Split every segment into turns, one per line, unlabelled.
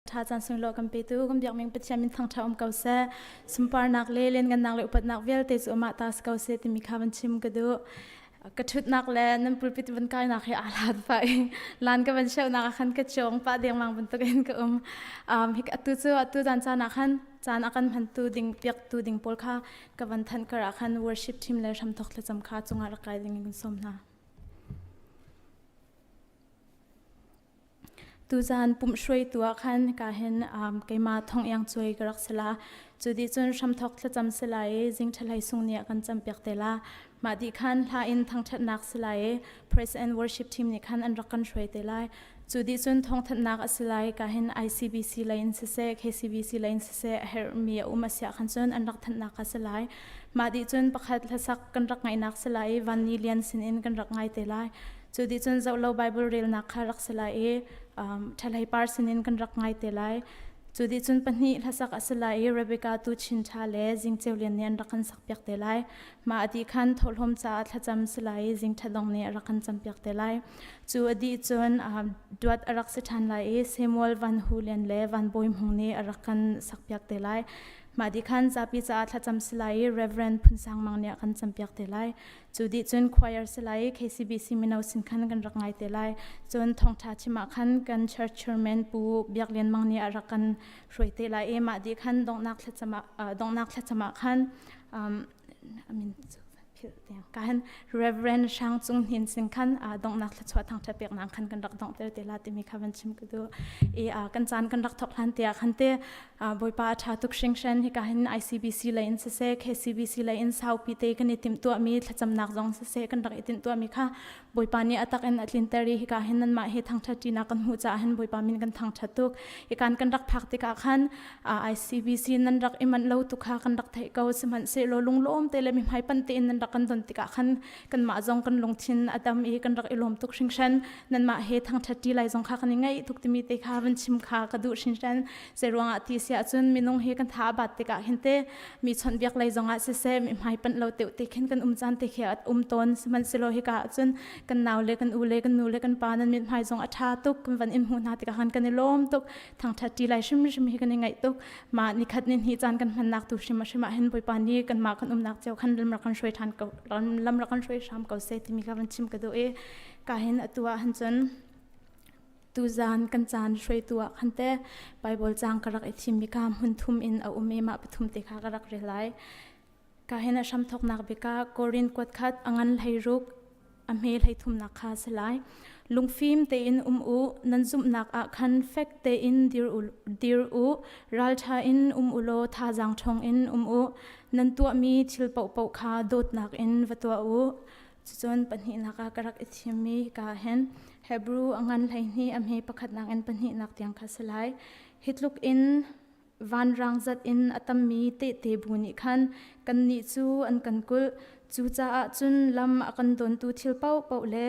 Tha caan sunglaw kan petu kan biakming Pathian min thangṭha um ko seh. Sunparnak le lianngannak le upatnak vialte cu amah ta si ko seh timi kha van chim ka duh. Ka ṭhutnak le nan pulpit van kainak hi aa hlat pah i lan ka van cheuhnak ah khan ka cawng pah dengmang bantukin ka um. Um, hi atu cu atu zan caan ah khan caan a kan hmantu ding piaktu ding pawl kha ka van thanh kar ah khan worship team le hramthok thlacam kha cungah rak kai ding in kan sawm hna. Tuzaan pumh hruaitu ah khan hika hin keimah Thong Iang Cuai ka rak si la. Cu dih cun hramthawk thlacam si lai i zing ṭhalei sung nih a kan campiak te la. Mah dih khan hla in thangṭhatnak si lai i praise and worship team nih khan an rak kan hruai te lai. Cu dih cun thawngthanhnak a si lai ka hin ICBC lei in siseh, KCBC lei in siseh a herhmi a um a si ah khan cun an rak thanhnak a si lai. Mah dih cun pakhat hlasak kan rak ngaihnak si lai i Van Ni Lian sinin kan rak ngai te lai. Cu dih cun zohlo Bible relnak kha rak si lai i ṭhalhei par sinin kan rak ngai te lai. Cu dih cun pahnih hlasak a si lai i Rebecca tu Chin Ṭha le Zing Ceu Lian nih an rak kan sakpiak te lai. Mah a dih khan thawhlawm caah thlacam si lai i Zing Ṭha Dong nih a rak kan campiak te lai. Cu a dih cun duat a rak si ṭhan lai i Samuel Van Hu Lian le Van Bawi Hmung nih a rak kan sakpiak te lai. Mah dih khan zapi caah thlacam si lai i Reverend Phun Sang Mang nih a kan campiak te lai. Cu dih cun choir si lai i KCBC mino sin khan kan rak ngai te lai. Cun thawngṭha chim ah khan kan church chairman Pu Biak Lian Mang nih a rak kan hruai te lai i mah dih khan donghnak thlacam ah donghnak thlacam ah khan amin ka han Reverend Hrang Cung Hnin sin khan donghnak thluachuah thangṭhat peknak khan kan rak donghter te la timi kha van chim ka duh. I kan caan kan rak thawk hlan te ah khan te Bawipa a ṭha tuk hringhran. Hika hin ICBC lei in siseh, KCBC lei in saupi te kan i timhtuahmi thlacamnak zong siseh kan rak i timhtuahmi kha Bawipa nih a tak in a tlinter i hika hin nanmah he thangṭhat ṭinak kan hmuh caah hin Bawipa min kan thangṭhat tuk. Hikan kan rak phak tikah khan ICBC nan rak i manh lo tu kha kan rak theih ko. Sihmanhsehlaw lunglawm te le mihmai pan tein nan rak kan don tikah khan kanmah zong kan lungthin a dam i kan rak i lawm tuk hringhran. Nanmah he thangṭhat ṭi lai zong kha kan i ngaih tuk timi te kha van chim kha ka duh hringhran. Zeiruangah ti si ahcun minung hi kan tha a bat tikah hin te mi chawnhbiak lei zongah siseh mi hmai panh lo teuh te khin kan um caan te khi a um tawn sihmanhsehlaw hika ahcun kan nau le kan u le kan nu le kan pa nan mithmai zong a ṭha tuk kan van in hmuh hna tikah khan kan i lawm tuk thangṭhat ṭi lai hrimhrim hi kan i ngaih tuk mah nikhat ni hnih caan kan hmannak tu hrim hrim ah hin Bawipa nih kanmah kan umnak cio khan lam rak kan hruai ṭhan ko lam rak kan hruai hram ko seh timi kha van chim ka duh i ka hin atu ah han cun Tuzaan kan caan hruaitu ah khan te Bible caang ka rak i thimmi kha hmun thum in a um i mah pathum te kha ka rak rel lai. Ka hin a hramthawknak bik ah Korin kuat khat a ngan hlei ruk a hme hlei thumnak kha a si lai. Lungfim tein um u, nan zumhnak ah khan fek tein dir u, dir u, ralṭha in um u law thazaang ṭhawng in um u. Nan tuahmi thil paohpaoh kha dawtnak in va tuah u. Cucun pahnihnak ah ka rak i thimmi hika ah hin Hebrew a ngan 12 a hme pakhatnak in pahnihnak tiang kha si lai. Hi tluk in vanrang zat in a tammi tehte bu nih khan kannih cu an kan kulh. Cucaah cun lam a kan dawntu thil paohpaoh le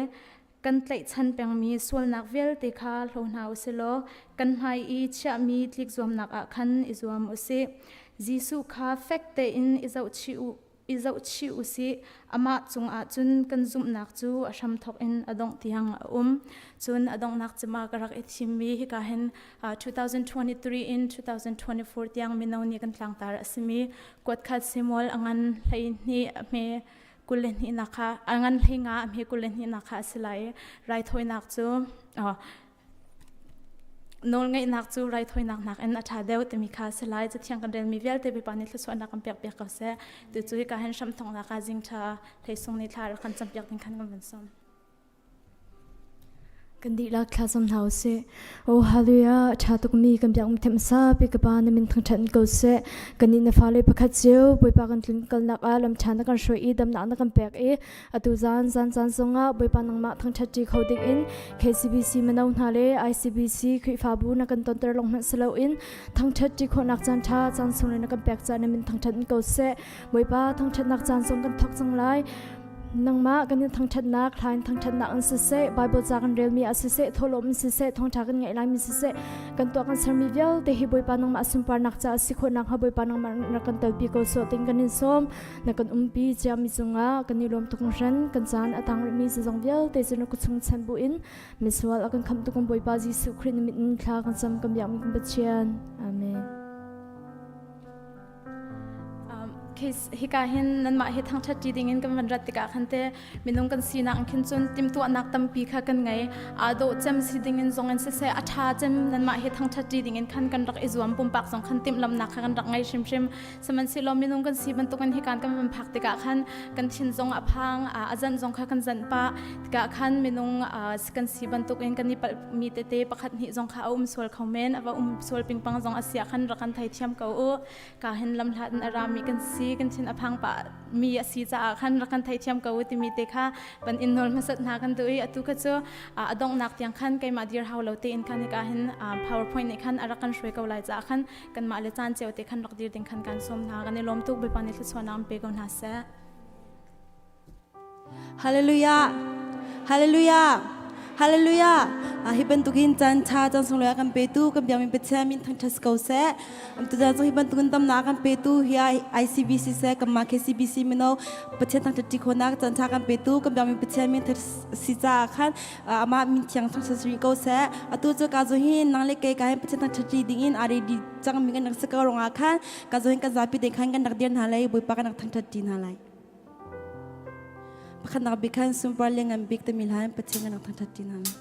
kan tlaihchan pengmi sualnak vialte kha hlo hna u sih law kan hmai i chiahmi tlikzuamnak ah khan i zuam u sih. Jesuh kha fek tein i zohchih u i zohchih u sih. Amah cungah cun kan zumhnak cu a hramthawk in a dongh tiang a um. Cun a donghnak cima ka rak i thimmi hika hin 2023 in 2024 tiang mino nih kan tlangtar a simi kuatkhat Samuel a ngan 12 a hme 22 nak kha a ngan 15 a hme 22 nak kha a si lai i raithawinak cu Nawlngeihnak cu raithawinak nakin a ṭha deuh timi kha a si lai. Cathiang kan relmi vialte Bawipa nih thluachuahnak kan pekpiak ko seh. Tucu hika hin hramthawknak ah zingṭha hleisung nih thla rak kan campiak ding khan kan van sawm.
Kan dihlak thlacam hna usih. Oh hallelujah, ṭha tukmi kan biak them sa pi ka pa na min thangṭhat ko seh. Kan nih na fale pakhat cio Bawipa kan tlun kalnak ah lam ṭha na kan hruai i damnak na kan pek i Atu zan zan caan zongah Bawipa nangmah thangṭhat ṭi kho ding in KCBC mino hna le ICBC Khrihfabu na kan tonter lawng hmanh si loin thangṭhat ṭi khawhnak caan ṭha caan sung na kan pek caan na min thangṭhat in ko seh. Bawipa thangṭhatnak caan zong kan thawk cang lai. Nangmah kan in thangṭhatnak, hla in thangṭhatnak in siseh, Bible ca kan relmi ah siseh, thawhlawm in siseh, thawngṭha kan ngaih laimi siseh, kan tuah kan sermi vialte hi Bawipa nangmah sunparnak caah si khawh nakhnga Bawipa nangmah rak kan telpi ko sawh ting kan in sawm. Na kan umpi ciami cungah kan i lawm tuk hran. Kan caan a tang rihmi zeizong vialte cu na kuchung chan buin misual a kan khamhtu kan Bawipa Jesuh Khrih na min in thla kan cam kan biakmi kan Pathian. Amen.
Hika hin nanmah hi thangṭhat ṭi dingin kan van rat tikah khan te minung kan sinak in khin cun timhtuahnak tampi kha kan ngei. Aa dawh cem si dingin zong in siseh, a ṭha cem nanmah hi thangṭhat ṭi dingin khan kan rak i zuam. Pumpak zong khan timhlamnak kha kan rak ngei hrimhrim. Sihmanhsehlaw minung kan si bantukin hikan kan van phak tikah khan kan thin zong a phang, a zanh zong kha kan zanh pah tikah khan minung kan si bantukin kan i palhmi tete pakhat hnih zong kha a um sual kho men. A va um sual pingpang zong a si ah khan rak kan theithiam ko u. Ka hin lamhlat in a rami kan si, kan thin a phang pah mi a si caah khan rak kan theithiam ko u timi te kha van in nawl hmasat hna kan duh i atu kha cu a donghnak tiang khan keimah dir hau lo tein khan hika hin PowerPoint nih khan a rak kan hruai ko lai caah khan kanmah le caan cio te khan rak dir ding khan kan sawm hna. Kan i lawm tuk. Bawipa nih thluachuahnak an pe ko hna seh.
Hallelujah! Hallelujah! Hallelujah! Hi bantukin caan ṭha caan sunglawi a kan petu kan biakmi Pathian min thangṭhat si ko seh. Tuzaan zong hi bantukin damnak a kan petu hi ICBC seh kanmah KCBC mino Pathian thangṭhat ṭi khawhnak caan ṭha kan petu kan biakmi Pathian min thangṭhat si caah khan amah min thiang thangṭhat si rih ko seh. Atu cu ka zong hi nang le kei ka hin Pathian thangṭhat ṭi dingin aa ready cangmi kan rak si ko ruangah khan ka zong hin kan zapi te khan kan rak dir hna lai Bawipa kan rak thangṭhat ṭi hna lai. Pakhatnak bik khan sunpar le ngan bik timi hla in Pathian kan rak thangṭhat ṭi hna lai.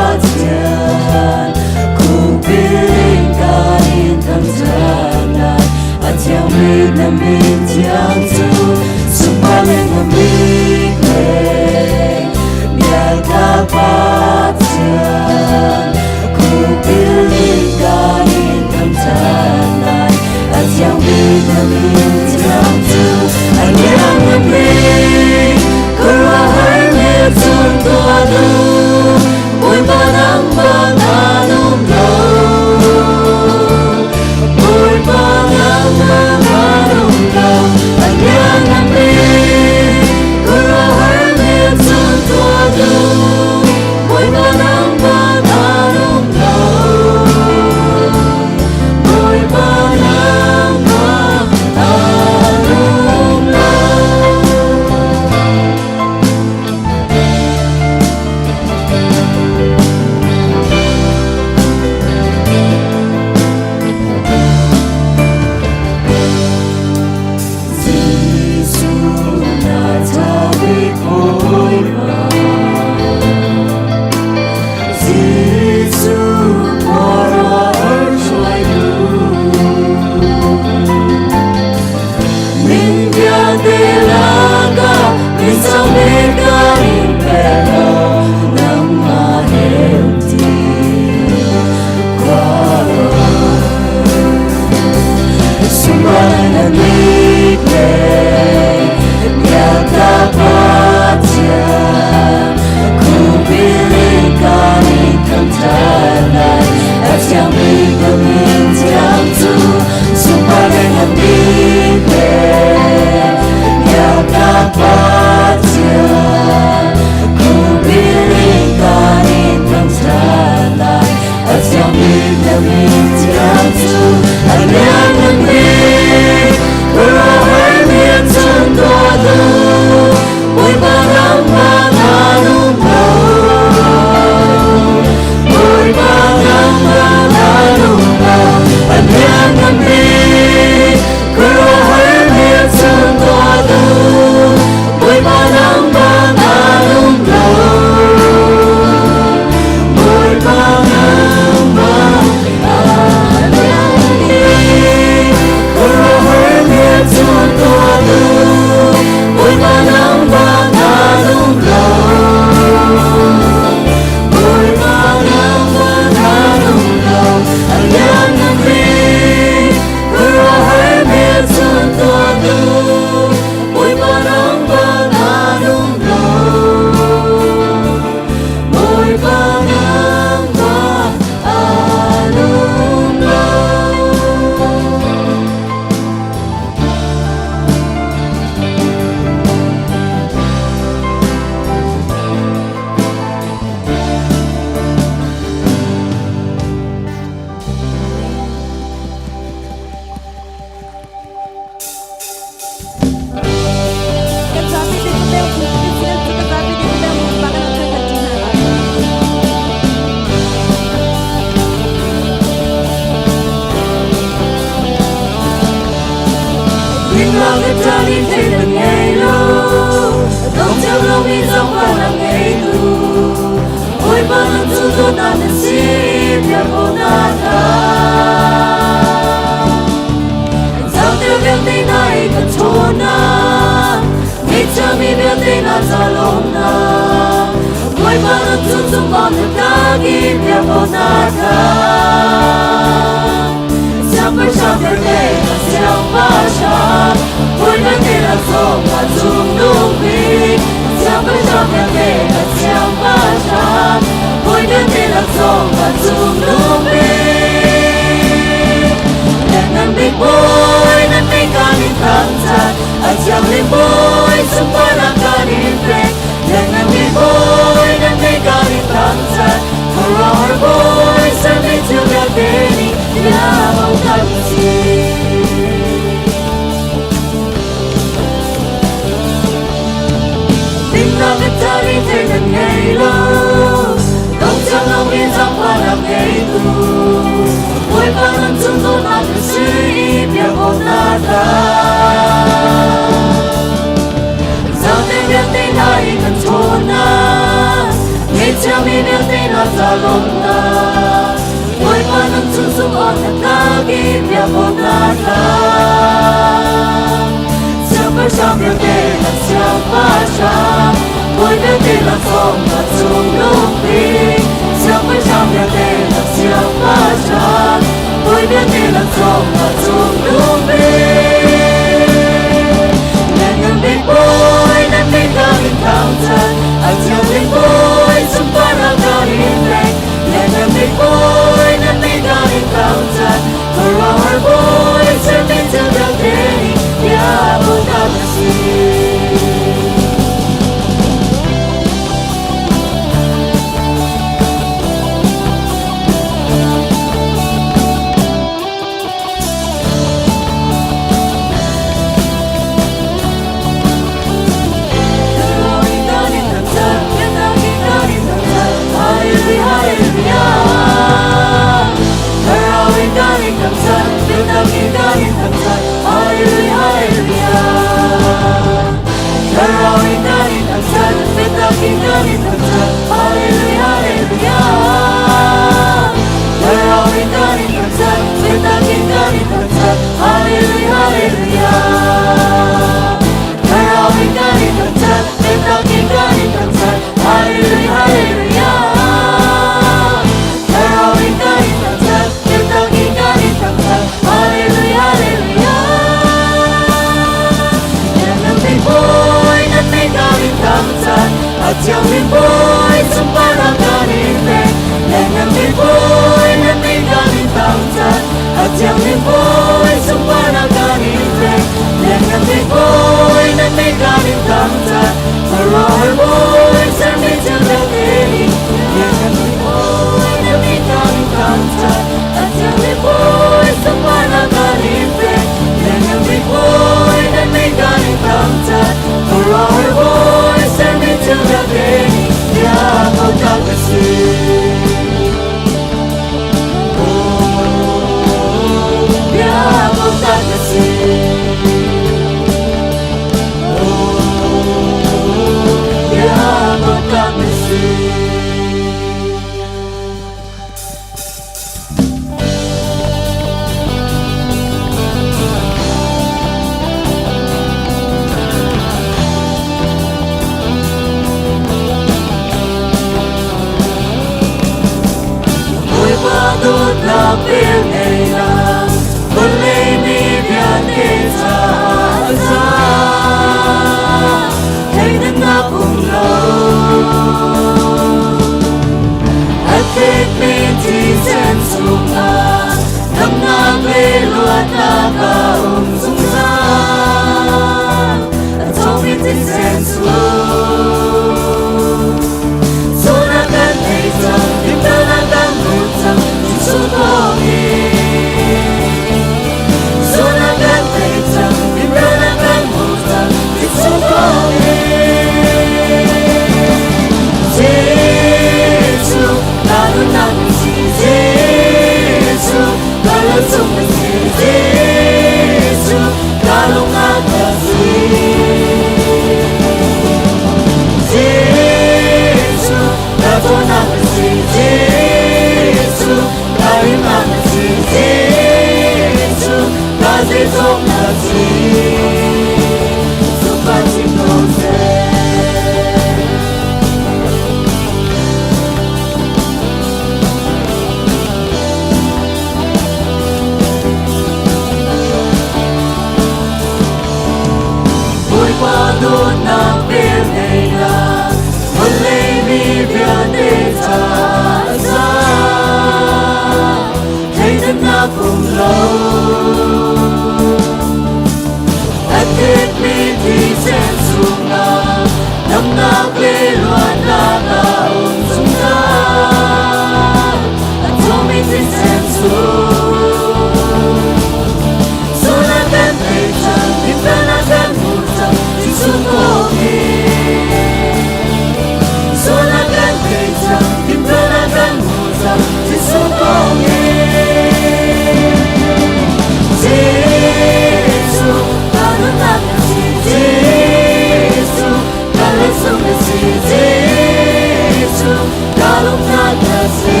lungnak na si.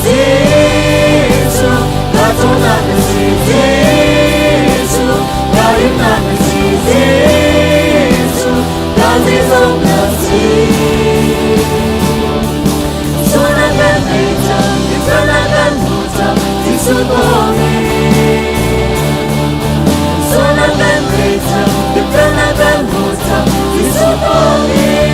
Jesuh, ka cawnnak na si. Jesuh, ka rinnak na si. Jesuh, ka zeizong na si. Sualnak kan ngei cang, biaknak kan hmu cang, Jesuh thawngin. Sualnak kan ngei cang, biaknak kan hmu cang, Jesuh thawngin.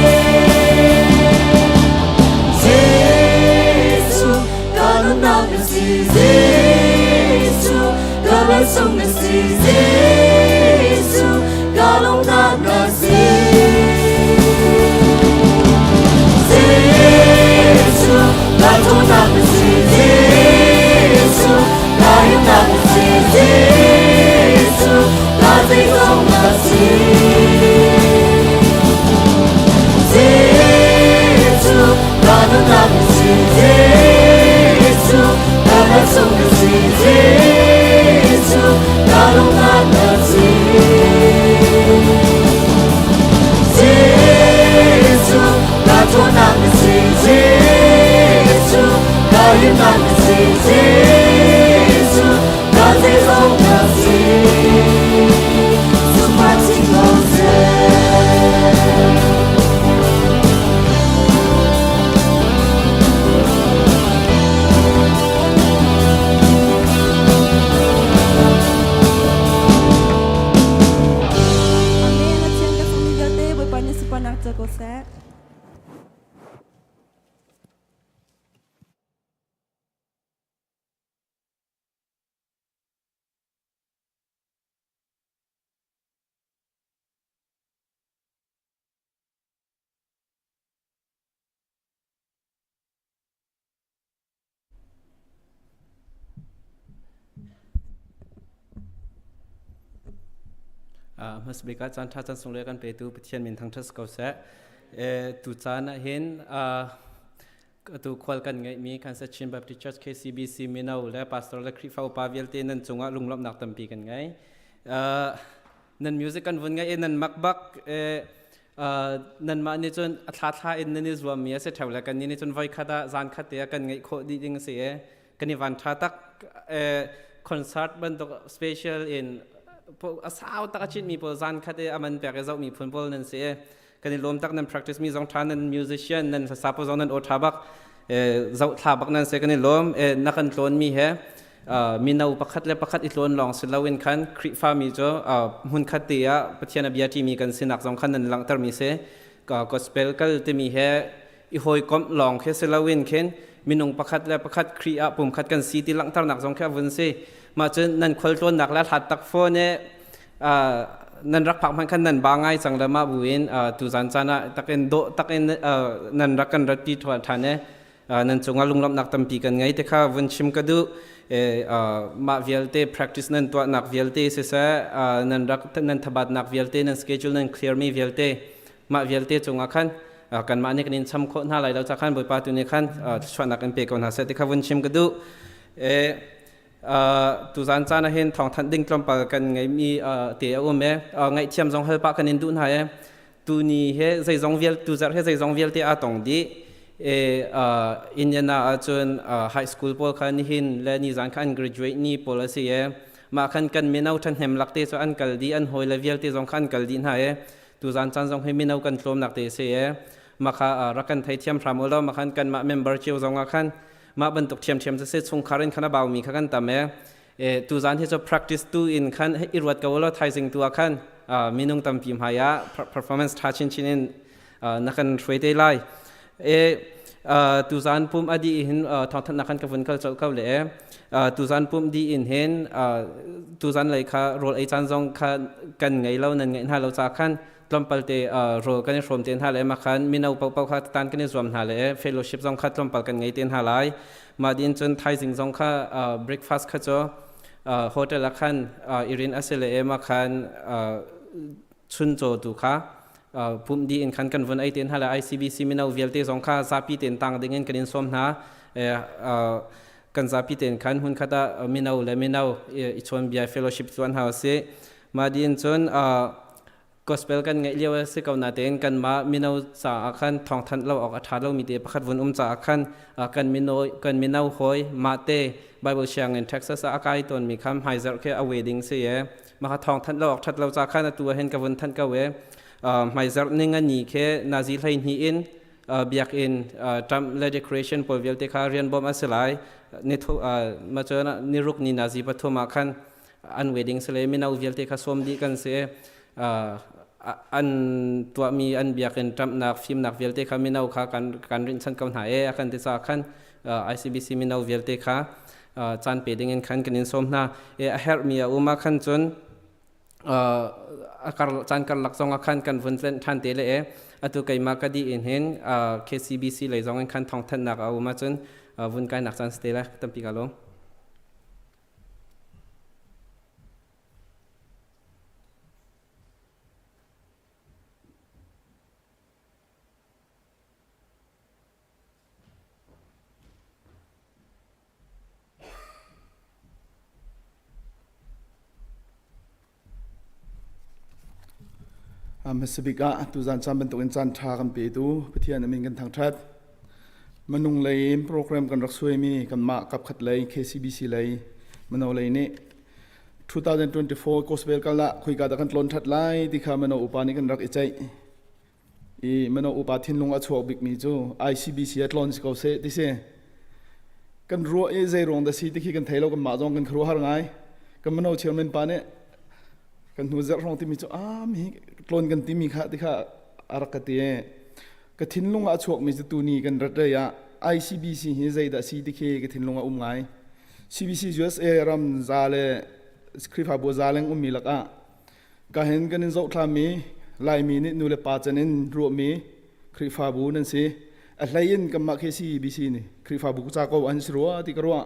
Jesuh, ka nunnak na si, Jesuh, ka lansung na si, Jesuh, ka lungnak na si. Jesuh, ka ṭhawnnak na si, Jesuh, ka himnak na si, Jesuh, ka zeizong na si. Jesuh, ka nunnak na si, Jesuh, ka lansung na si, Jesuh, ka lungnak na si. Jesuh, ka ṭhawnnak na si, Jesuh, ka himnak na si, Jesuh, ka zeizong na si. Sumati ko seh. Amen. A thiang ka sami vialte Bawipa nih sunparnak co ko seh.
Hmasabik ah caan ṭha caan sunglawi kan petu Pathian min thangṭhat si ko seh. Tu caan ah hin atu khual kan ngeihmi Kansas Chin Baptist Church KCBC mino le pastor le Khrihfa upa vialte nan cungah lunglawmhnak tampi kan ngei. Nan music kan vun ngaih i nan mak bak nanmah nih cun a thla thla in nan i zuammi a si ṭheo le kan nih cun voi khat ah zan khat te ah kan ngeih khawh dih ding a si i kan i van ṭha tak. Concert bantuk special in a sau tak a chitmi pawl zan khat i a man pek i zohmi phun pawl nan si i kan i lawm tak. Nan practice mi zong ṭha, nan musician nan hlasa pawl zong nan aw ṭha bak, zoh thla bak nan si. Kan i lawm. Na kan tlawn mi he mino pakhat le pakhat i tlawn lawng si loin khan Khrihfami cu hmunkhat te ah Pathian a bia ṭimi kan sinak zong khan nan langhtermi si. Gospel kal timi he i hawikomh lawng khi si loin khin minung pakhat le pakhat Khrih ah pumkhat kan si ti langhternak zong khi a vun si. Mah cun nan khualtlawnnak le hlat tak fawn i nan rak phak hmanh khan nan ba ngai cang le mah buin tuzan caan ah takin dawh takin nan rak kan ratpi ṭhan i nan cungah lunglawmhnak tampi kan ngei te kha vun chim ka duh. Mah vialte practice nan tuahnak vialte siseh, nan rak nan thabatnak vialte, nan schedule nan clear mi vialte, mah vialte cungah khan kanmah nih kan in cham khawh hna lai lo ca khan Bawipa tu nih khan thluachuahnak in pe ko hna seh ti kha vun chim ka duh. Tuzan caan ah hin thawngthanh ding tlawmpal kan ngeimi te a um e. Ngaihthiam zong hal pah kan in duh hna e. Tuni he zeizong vial tuzarh he zeizong vialte aa tong dih e. Indiana ahcun high school pawl kha nihin le nizan kha an graduate ni pawl a si e. Mah khan kan mino ṭhahnem lak te cu an kal dih, an hawile vialte zong kha an kal dih hna e. Tuzan caan zong hi mino kan tlawmnak te a si e. Mah kha rak kan theithiam hram u law, mah khan kanmah member cio zong ah khan mah bantuk ṭhiamṭhiam cu si chungkhar in khan a baumi kha kan tam e. Tuzan hi cu practice tu in khan i ruat ko law, thaizing tu ah khan minung tampi hmai ah performance ṭha chinchin in na kan hruai te lai. Tuzan pum a dih hin thawngthanhnak khan ka vun kal colh ko le tuzan pum dih in hin tuzan lei kha rawl ei caan zong kha kan ngei lo, nan ngeih hna lo ca khan tlawmpal te rawl kan i hrawm te hna le mah khan mino paohpaoh kha tan kan i zuam hna le fellowship zong kha tlawmpal kan ngei te hna lai. Mah din cun thaizing zong kha breakfast kha cu hotel ah khan irin a si le mah khan chuncaw tu kha pumh dih in khan kan vun ei te hna le ICBC mino vialte zong kha zapi tein tang ding in kan in sawm hna. Kan zapi tein khan hmun khat ah mino le mino i chawn bia fellowship tuan hna usih. Mah din cun Gospel kan ngeih lio a si ko natein kanmah mino caah khan thawngthanh lo awk a ṭha lomi te pakhat vun um caah khan kan mino kan mino hawi mahte Bible sianginn Texas ah a kai tawnmi kha hmaizarh khi a wedding si e mah kha thawngthanh lo awk ṭhat lo ca khan atu ah hin ka vun thanh ko e. Hmaizarh ning a ni khi nazi 12 in biakinn ṭamh le decoration pawl vialte kha rian bawmh a si lai. Ni ma cun ni ruk ni nazi pathum ah khan an wedding si le mino vialte kha sawm dih kan si. An tuahmi an biakinn ṭamhnak fimnak vialte kha mino kha kan kan rinhchan ko hna e a kan ti caah khan ICBC mino vialte kha caan pe ding in khan kan in sawm hna. E a herhmi a um ah khan cun a kar caan karlak zong ah khan kan vun tlenh ṭhan te le e atu keimah ka dih in hin KCBC lei zong in khan thawngthanhnak a um ahcun vun kainak caan si te lai. Tampi ka lawm.
Hmasa bik ah tuzan caan bantukin caan ṭha kan petu Pathian a min kan thangṭhat. Minung lei in program kan rak suaimi kanmah kapkhat lei KCBC lei mino lei nih 2024 Gospel kal ah khoika dah kan tlawn ṭhat lai ti kha mino upa nih kan rak i ceih. I mino upa thinlung a chuak bikmi cu ICBC ah tlawn si ko seh ti si. Kan ruah i zei ruang dah si ti khi kan thei lo kanmah zong kan khuaruahhar ngai. Kan mino chairman pa nih kan hnu zarh hrawng timi cu ah mi tlawn kan timi kha ti kha a rak ka ti. Ka thinlung ah a chuakmi cu tuni kan rat rei ah ICBC hi zeidah si ti khi ka thinlung ah um ngai. CBC USA ram za le Khrihfabu za leng ummi lakah ka hin kan in zohthlami Laimi nih nu le pa can in ruahmi Khrihfabu nan si. A hlei in kanmah khi CBC nih Khrihfabu ca ko an si rua ti ka ruah.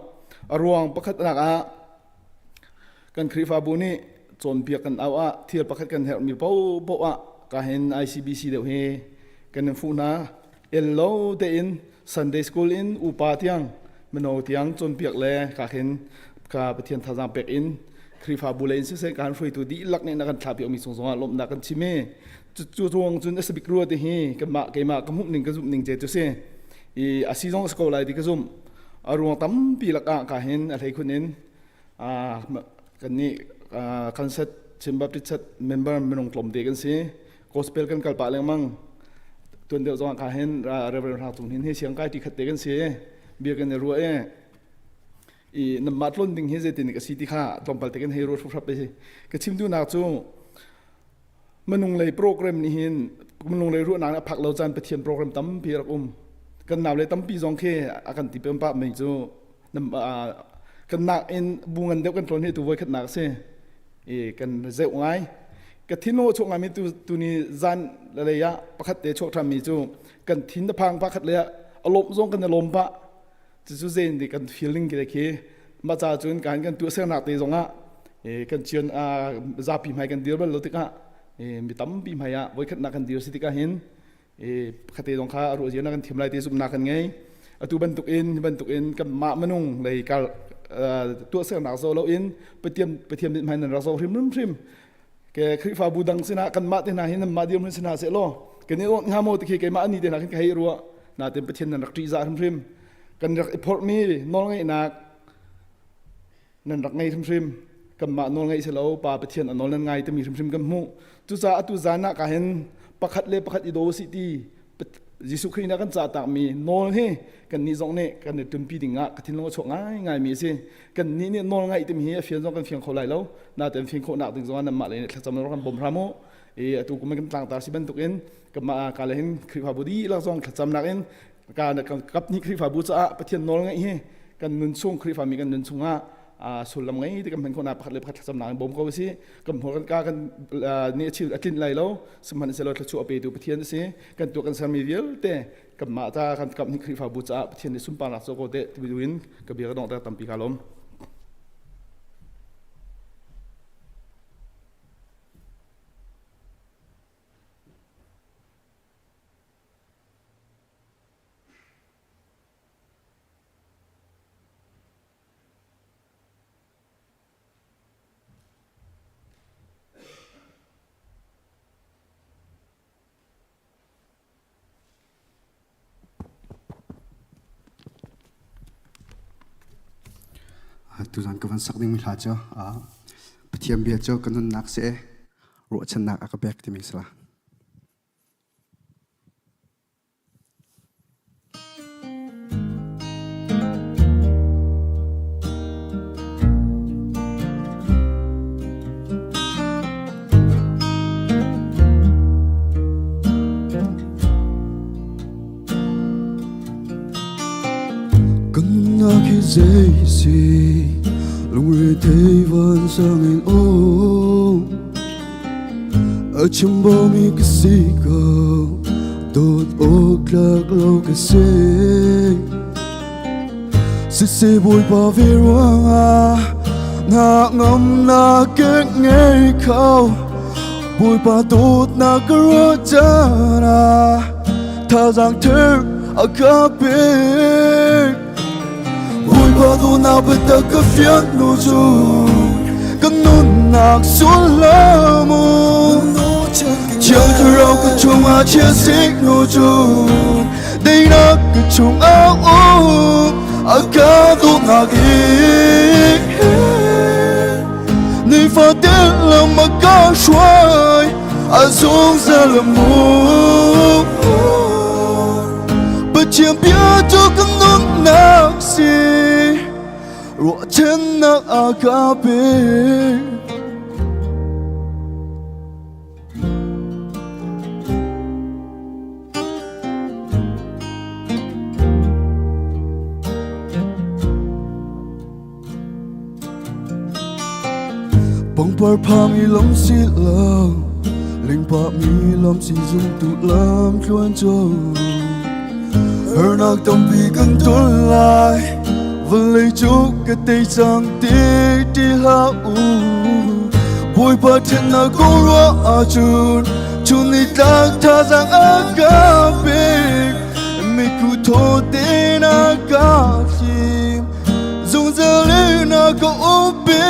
A ruang pakhat nak ah kan Khrihfabu nih cawnpiak kan au ah thil pakhat kan herhmi paohpaoh ah ka hin ICBC deuh hi kan in fuh hna. El lo tein Sunday school in upa tiang mino tiang cawnpiak le ka hin ka Pathian thazaang pek in Khrihfabu lei in siseh kan hruaitu dihlak nih na kan thlah piakmi cung zongah lawmhnak kan chim i cu ruang cun a si bik rua ti hi kanmah keimah ka hmuh ning ka zumh ning ce cu si i a si zong a si ko lai ti ka zumh. A ruang tampi lakah ka hin a hleikhun in kan nih concert Chin Baptist Church member minung tlawmte kan si. Gospel kan kal pah lengmang. Tuan deuh zongah ka hin Reverend Hrang Cung Hnin hi siang kai ti khat te kan si. Bia kan i ruah i i namah tlon ding hi zeitin ka si ti kha tlawmpal te kan hei ruah hruhrap si. Ka chim duhnak cu minung lei program nih hin minung lei ruahnak a phak lo caan Pathian program tampi rak um. Kan nau le tampi zong khi a kan ti pem pah mi cu kan nak in bu ngan deuh kan tlawn hi tu voi khatnak si. I kan zeuh ngai. Ka thin aw chuak ngai mi tu tuni zan lei ah pakhat te chuak ṭhan mi cu kan thin na phang pakhat le ah a lawmh zong kan i lawm pah. Cucu zein di kan feeling khi khi mah ca cun kan kan tuahsernak te zongah kan cian zapi hmai kan dir bal lo tikah mi tampi hmai ah voikhatnak kan dir si tikah hin khate zong kha ruah zia na kan thiam lai te zumhnak kan ngei. Atu bantuk in bantuk in kan mah minung lei kal tuahsernak zo lo in Pathian Pathian mit hmai nan rak zo hrim hrim ke Khrihfabu dang sinah kanmah te hna hi nanmah dirhmun si hna seh law kan i awnh hnga maw ti khi keimah ani te hna khin ka hei ruah. Natin Pathian nan rak ṭihzah hrimhrim. Kan rak i phorhmi nawlngeihnak nan rak ngei hrimhrim. Kanmah nawl ngeih si lo pa Pathian a nawl nan ngai timi hrimhrim kan hmuh. Cucaah atu zan ah ka hin pakhat le pakhat i daw sih ti Jesuh Khrih nih a kan cah takmi nawl hi kan nih zong nih kan i ṭumpi ding ah ka thinlung a chuak ngaingai mi a si. Kan nih nih nawl ngaih timi hi a fian zong kan fiang kho lai lo. Nain fian khawhnak ding zong ah nanmah lei nih thlacam rak kan bawm hram u. I atu kum kan tlangtar si bantukin kanmah ka le hin Khrihfabu dihlak zong thlacamnak in ka kap nih Khrihfabu caah Pathian nawl ngaih hi kan nun chung Khrihfami kan nun chungah sullam ngei ti kan hman khawhnak pakhat le pakhat thlacamnak in bawm ko si. Kan hmur kan ka kan nih a chil a tlinh lai lo. Sihmanhsehlaw thluachuah a petu Pathian a si. Kan tuah kan sermi vialte kanmah ta kan kap nih Khrihfabu caah Pathian nih sunparnak co ko teh ti in ka bia ka donghter tampi ka lawm.
Tuzan ka van sak dingmi hla cu Pathian bia cu ka nunnak si i ruahchannak a ka pek timi si la. Kan nunnak hi zei si lungre thei van sang in aw a chim mi ka si ko dawt awk tlak lo ka si siseh Bawipa ve ruangah na ngamnak ka ngei kho Bawipa dawtnak ka ruah caan ah thazaang thar a ka pek. Bawipa dawtnak biatak ka fian hnu cu ka nunnak sullam Thiang Thlarau ka chungah chia sik hnu cu daihnak ka chungah um a ka dawtnak i Nifatin lam a ka hruai a zungzal a mu Pathian bia cu ka nunnak si ruahchannak a ka pe. Pangpar phang i lam si lo lingpa mi lam si zumtu lam tluan cu Harnak tampi kan ton lai vawlei cu ka tei cang ti ti hlah u Bawipa ṭhatnak kong ruah ahcun chun ni tlak thazaang a ka pek miku thaw tein a ka thlim zungzal in a ka umpi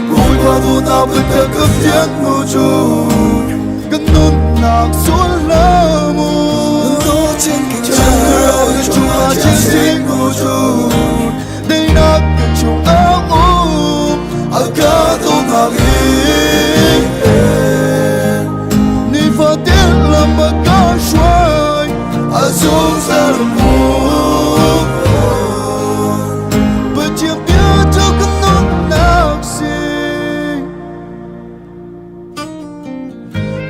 Bawipa dawtnak biatak ka fian hnu cu ka nunnak sullam u Thlarau ka chungah chiansin hnu cu daihnak ka chungah um a ka dawtnak in nifatin lam a ka hruai a zungzal mu Pathian bia cu ka nunnak si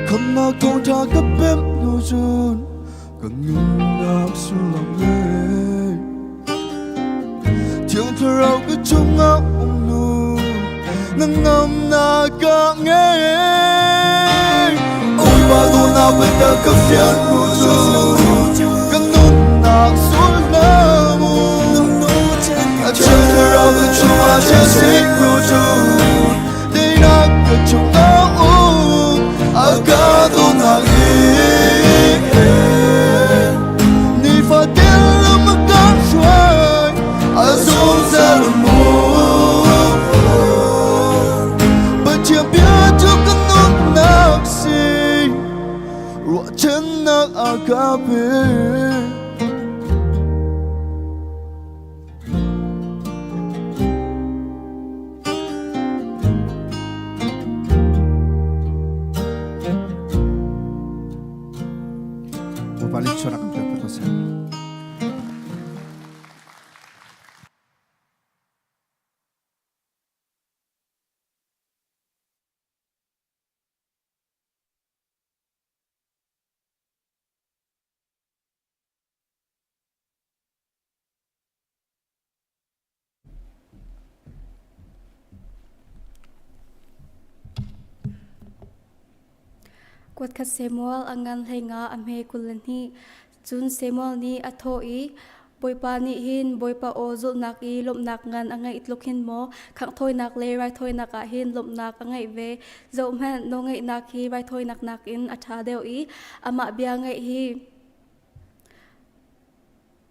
Khamnak thawngṭha ka pemh hnu cun ka nunnak sullam ngei Thiang Thlarau ka chungah um nu na ngamnak ka ngei Bawipa dawtnak biatak ka fian hnu cu ka nunnak sullam u Thiang Thlarau ka chungah chiasik hnu cu Teinak ka chungah um a ka dawtnak in nifatin lam a ka hruai a zungzal mu Pathian bia cu ka nunnak si ruahchannak a ka pe. Bawipa nih chuah rak kan pek ko seh.
Kuatkhat Samuel a ngan hleinga a hme 22. Cun Samuel nih a thawh i, Bawipa nih hin Bawipa aw zulhnak i lawmhnak ngan a ngeih tluk hin maw khanghthawinak le raithawinak ah hin lawmhnak a ngeih ve? Zohhmanh, nawlngeihnak hi raithawinak nakin a ṭha deuh i amah bia ngaih hi.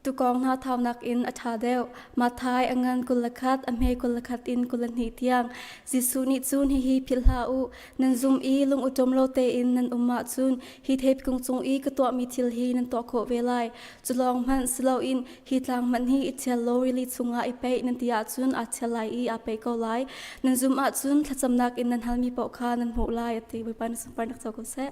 Tukawng hna thaunak in a ṭha deuh. Matthai a ngan 21, a hme 21 in 22 tiang. Jesuh nih cun hihi philh hlah u, nan zum i lung uṭum lo tein nan um ahcun hi theipkung cung i ka tuahmi thil hi nan tuah khawh ve lai. Cu lawng hmanh si loin hi tlang hmanh hi i ṭhial law rili chungah i peih nan ti ahcun aa ṭhial lai i aa peih ko lai. Nan zum ahcun thlacamnak in nan halmi paoh kha nan hmuh lai, a ti. Bawipa na sunparnak co ko seh.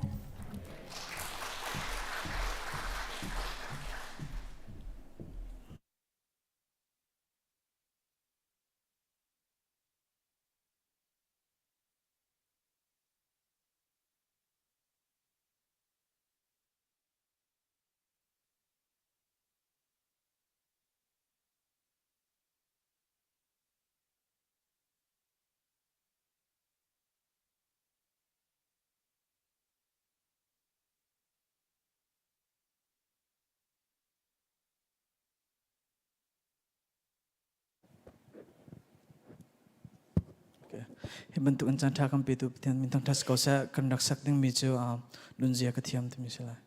Hi bantuk in caan ṭha kan petu Pathian min thangṭhat si ko seh. Kan rak sak dingmi cu nunzia ka thiam timi si lai.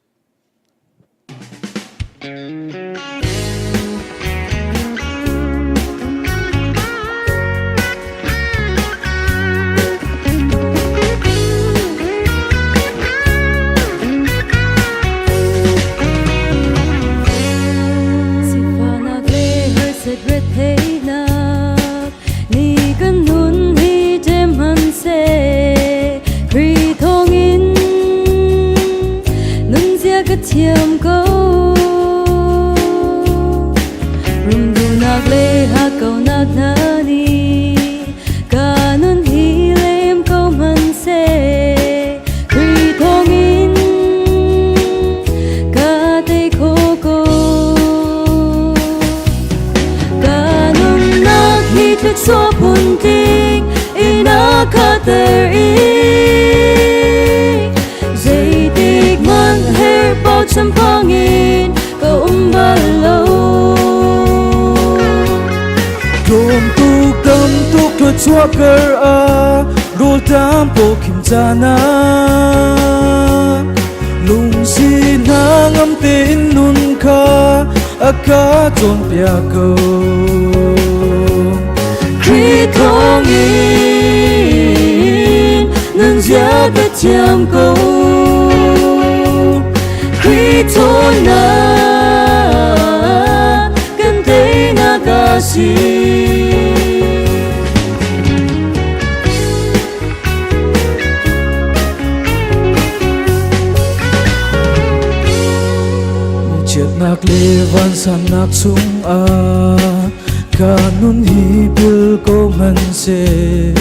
Sifahnak le harsat retheihnak ni kan nun hi ṭem hmanhseh Khrih thawngin nunzia ka thiam ko. Rumduhnak le hakkauhnak hna nih ka nun hi lem ko hmanhseh Khrih thawngin ka tei kho ko. Ka nunnak hi thluachuah phuntling in a khatter i zeitik hmanh herh bochan pangin ka um bal lo.
Tlawm tuk tam tuk thluachuah kar ah rawlṭam pawkhim caan ah lungsi hna ngam tein nun kha a ka cawnpiak ko.
Khrih thawngin nun zia ka thiam ko. Khrih ṭhawnnak kan teinak a si.
Chiatnak le vansannak chungah ka nun hi pil ko hmanhseh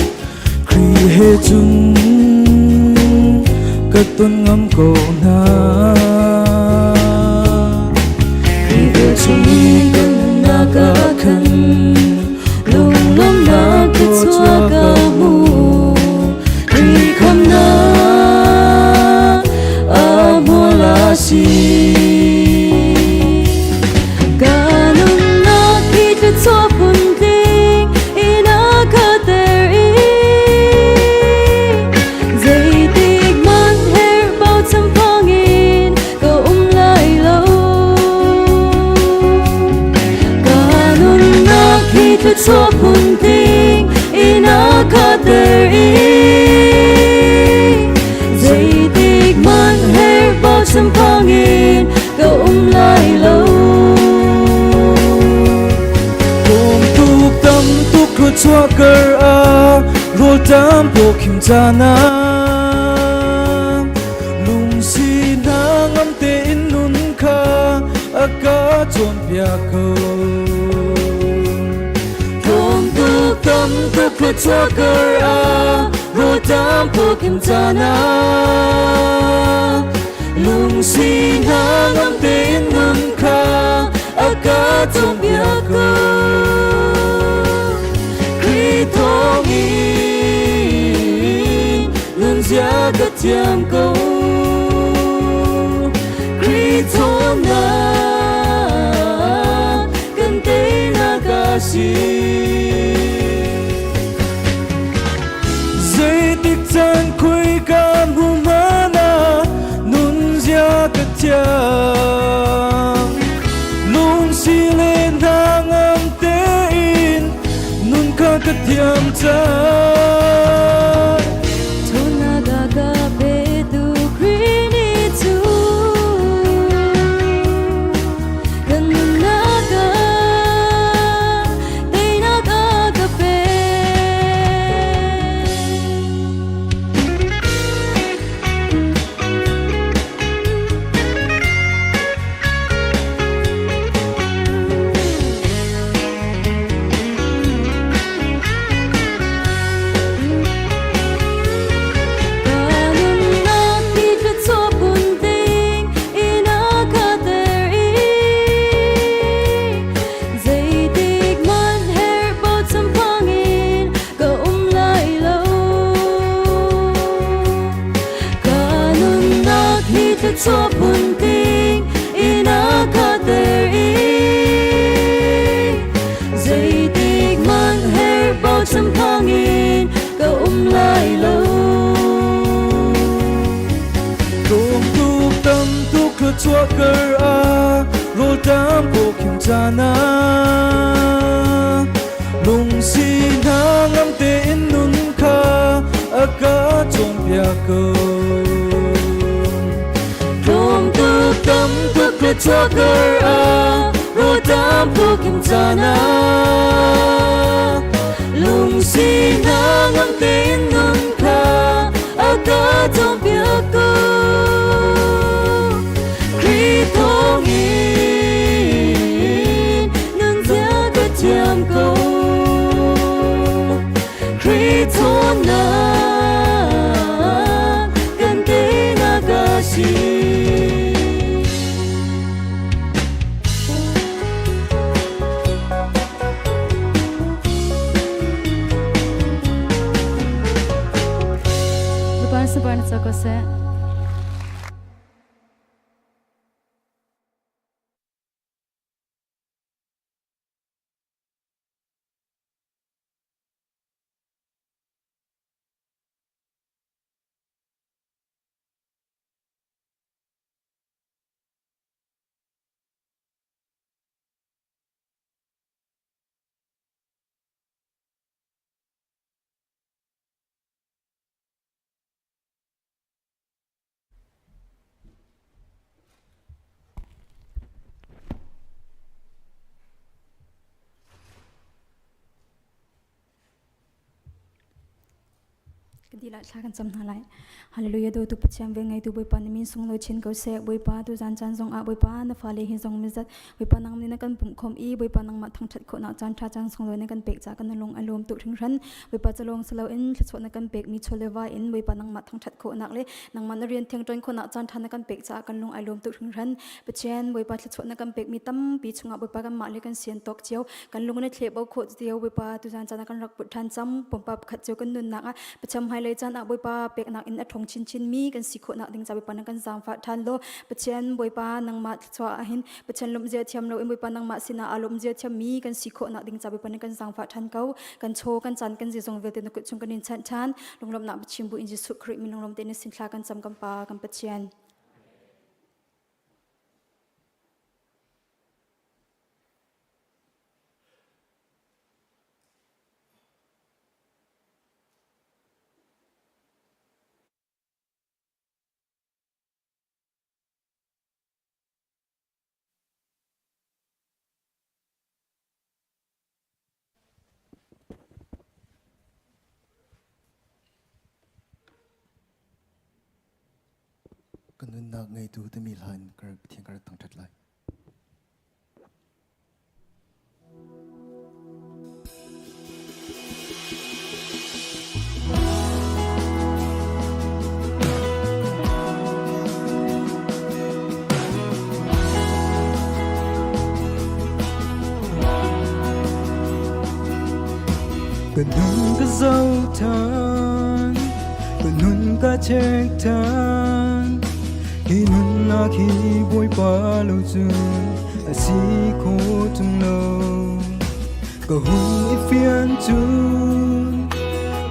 Khrih he cun ka ton ngam ko hna.
Khrih vel chung i kan nunnak ah khan lunglawmhnak ka chuah ka hmu. Khrih khamnak a hmual a si. Ka nunnak hi thluachuah phuntling in a khatter i zeitik hmanh herh bochan phangin ka um lai lo. Ka nunnak hi thluachuah phuntling in a khatter i zeitik hmanh herh bochan phangin ka um lai lo.
Tlawm tuk tam tuk thluachuah kar ah rawlṭam pawkhim caan ah lungsi hna ngam tein nun kha a ka cawnpiak ko.
Tlawm tuk tam tuk thluachuah kar ah rawlṭam pawkhim caan ah lungsi hna ngam tein nun kha a ka cawnpiak ko. Khrih thawngin nunzia ka thiam ko. Khrih ṭhawnnak kan teinak a si.
Zeitik caan khuika hmu hmanh ah nunzia ka thiam. Lungsi ka thiam cang.
Ṭhawnnak a ka petu Khrih nih cun kan nunnak ah teinak a ka pek. Ka nunnak hi thluachuah phun ding in a ka ter i zeitik hmanh herh bochan phang in ka um lai lo. Ka nunnak hi thluachuah phun ding in a ka ter i zeitik hmanh herh bochan phang in ka um lai lo.
Tlawm tuk tam tuk thluachuah kar ah rawlṭam pawkhim caan ah lungsi hna ngam tein nun kha a ka cawnpiak ko.
Tlawm tuk tam tuk thluachuah kar ah rawlṭam pawkhim caan ah lungsi hna ngam tein nun kha a ka cawnpiak ko. Khrih thawngin nunzia ka thiam ko. Khrih ṭhawnnak kan teinak a si. Bawipa sabar na co ko seh. Kan ti lai thla kan cam hna lai. Hallelujah do tu Pathian vel ngeitu Bawipa na min sunglawi chin ko seh. Bawipa tu zan caan zong ah Bawipa na fale hi zong mizat Bawipa nang nih na kan pumh khom i Bawipa nangmah thangthat khawhnak caan tha caan sunglawi na kan pek ca kan lung a lawm tuk hringhran. Bawipa calawng silo in thluachuah na kan pek mi chawleva in Bawipa nangmah thangthat khawhnak le nangmah na rian thiang ṭuan khawhnak caan tha na kan pek caah kan lung ai lawm tuk hringhran. Pathian Bawipa thluachuah na kan pek mi tampi chungah Bawipa kanmah le kan sian tawk cio kan lung na thleh bo khawh cio Bawipa tuzan caan ah kan rak put ṭhan cang pumpak pakhat cio kan nunnak ah Pathian hmailei caan ah Bawipa peknak in a ṭhawng chinchin mi kan si khawhnak ding ca Bawipa na kan zaangfah ṭhan law Pathian Bawipa nangmah thluachuah ahhin Pathian lawmhzia thiam lo in Bawipa nangmah sinah aa lawmzia thiam mi kan si khawhnak ding ca Bawipa na kan zaangfah ṭhan ko. Kan chaw kan caan kan zizong vialte na kut chung kan in chanh ṭhan. Lunglawmhnak biachim bu in Jesuh Khrih min lunglawm tein na sin thla kan cam kan Pa kan Pathian.
Ka nunnak ngeitu timi hla in Pathian ka rak thangṭhat lai. Ka nun ka zoh ṭhan, ka nun ka check ṭhan. Hi nunnak hi Bawipa lo cun a si kho ṭung lo. Ka hun i fian cun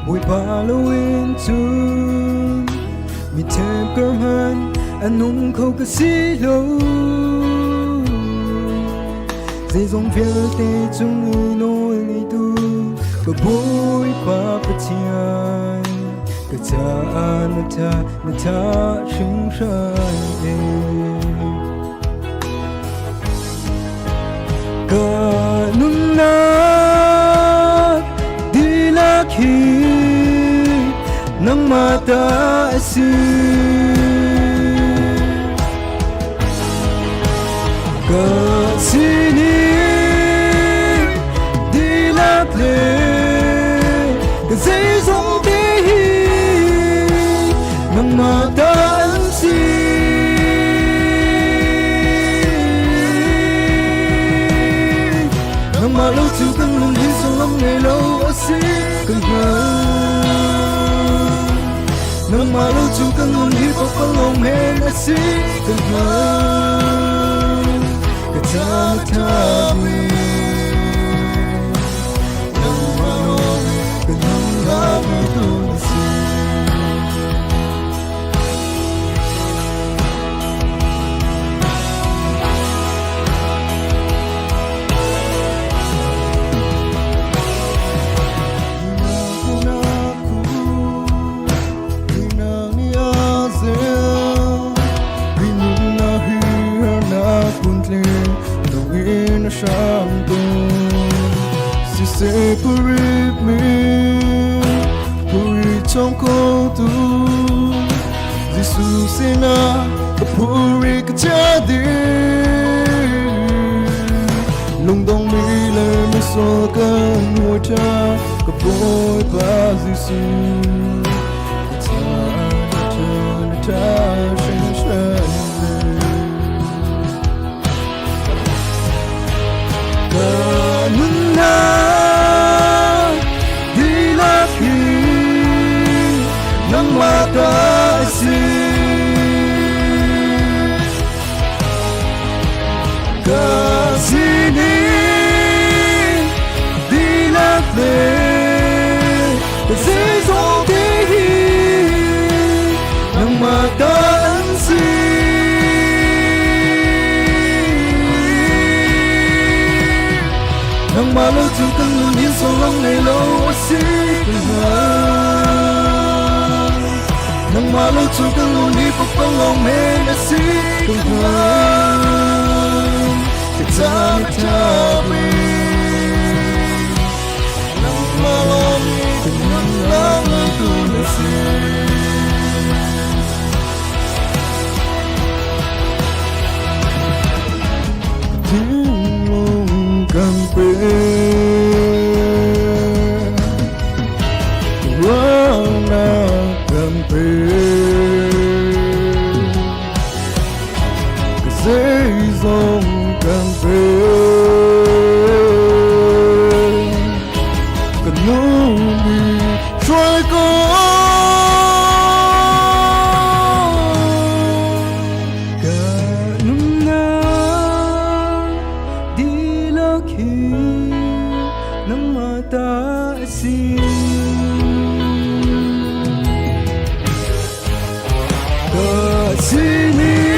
Bawipa loin cun mi ṭhep hmanh a nung kho ka si lo. Zeizong vialte cung i nawl ngeitu Ka Bawipa Pathian ka caah na tha na tha hringhran e. Ka nunnak dihlak hi nangmah ta a si. Ka sining dihlak le ka zeizong te hi nangmah ta an si. Nangmah lo cu kan nun hi sullam ngei lo a si kan hngal. Nangmah lo cu kan nun hi pakpalawng men a si kan hngal. Ka caan a ṭhami nangmah lawng ka nunnak tu na si. Jesuh sinah ka phuri ka chia ding lungdong mi le misual kan hmuai ṭha ka Bawipa Jesuh ka caah na ṭha hringhran Ka nunnak dihlak hi nangmah ta a si. Ka sining dihlak le ka zeizong te hi nangmah ta an si. Nangmah lo cu kan nun hin sullam ngei lo a si Nangmah lo cu kan nun hi pakpalawng men a si Ka caan a ṭhami nangmah lawng kan nunnak ngeitu na si. Thinlung kan pe Ruahnak kan pe Ka zeizong kan pe Ka numi hruai ko Ka nunnak dihlak hi nangmah ta a si. Ka sining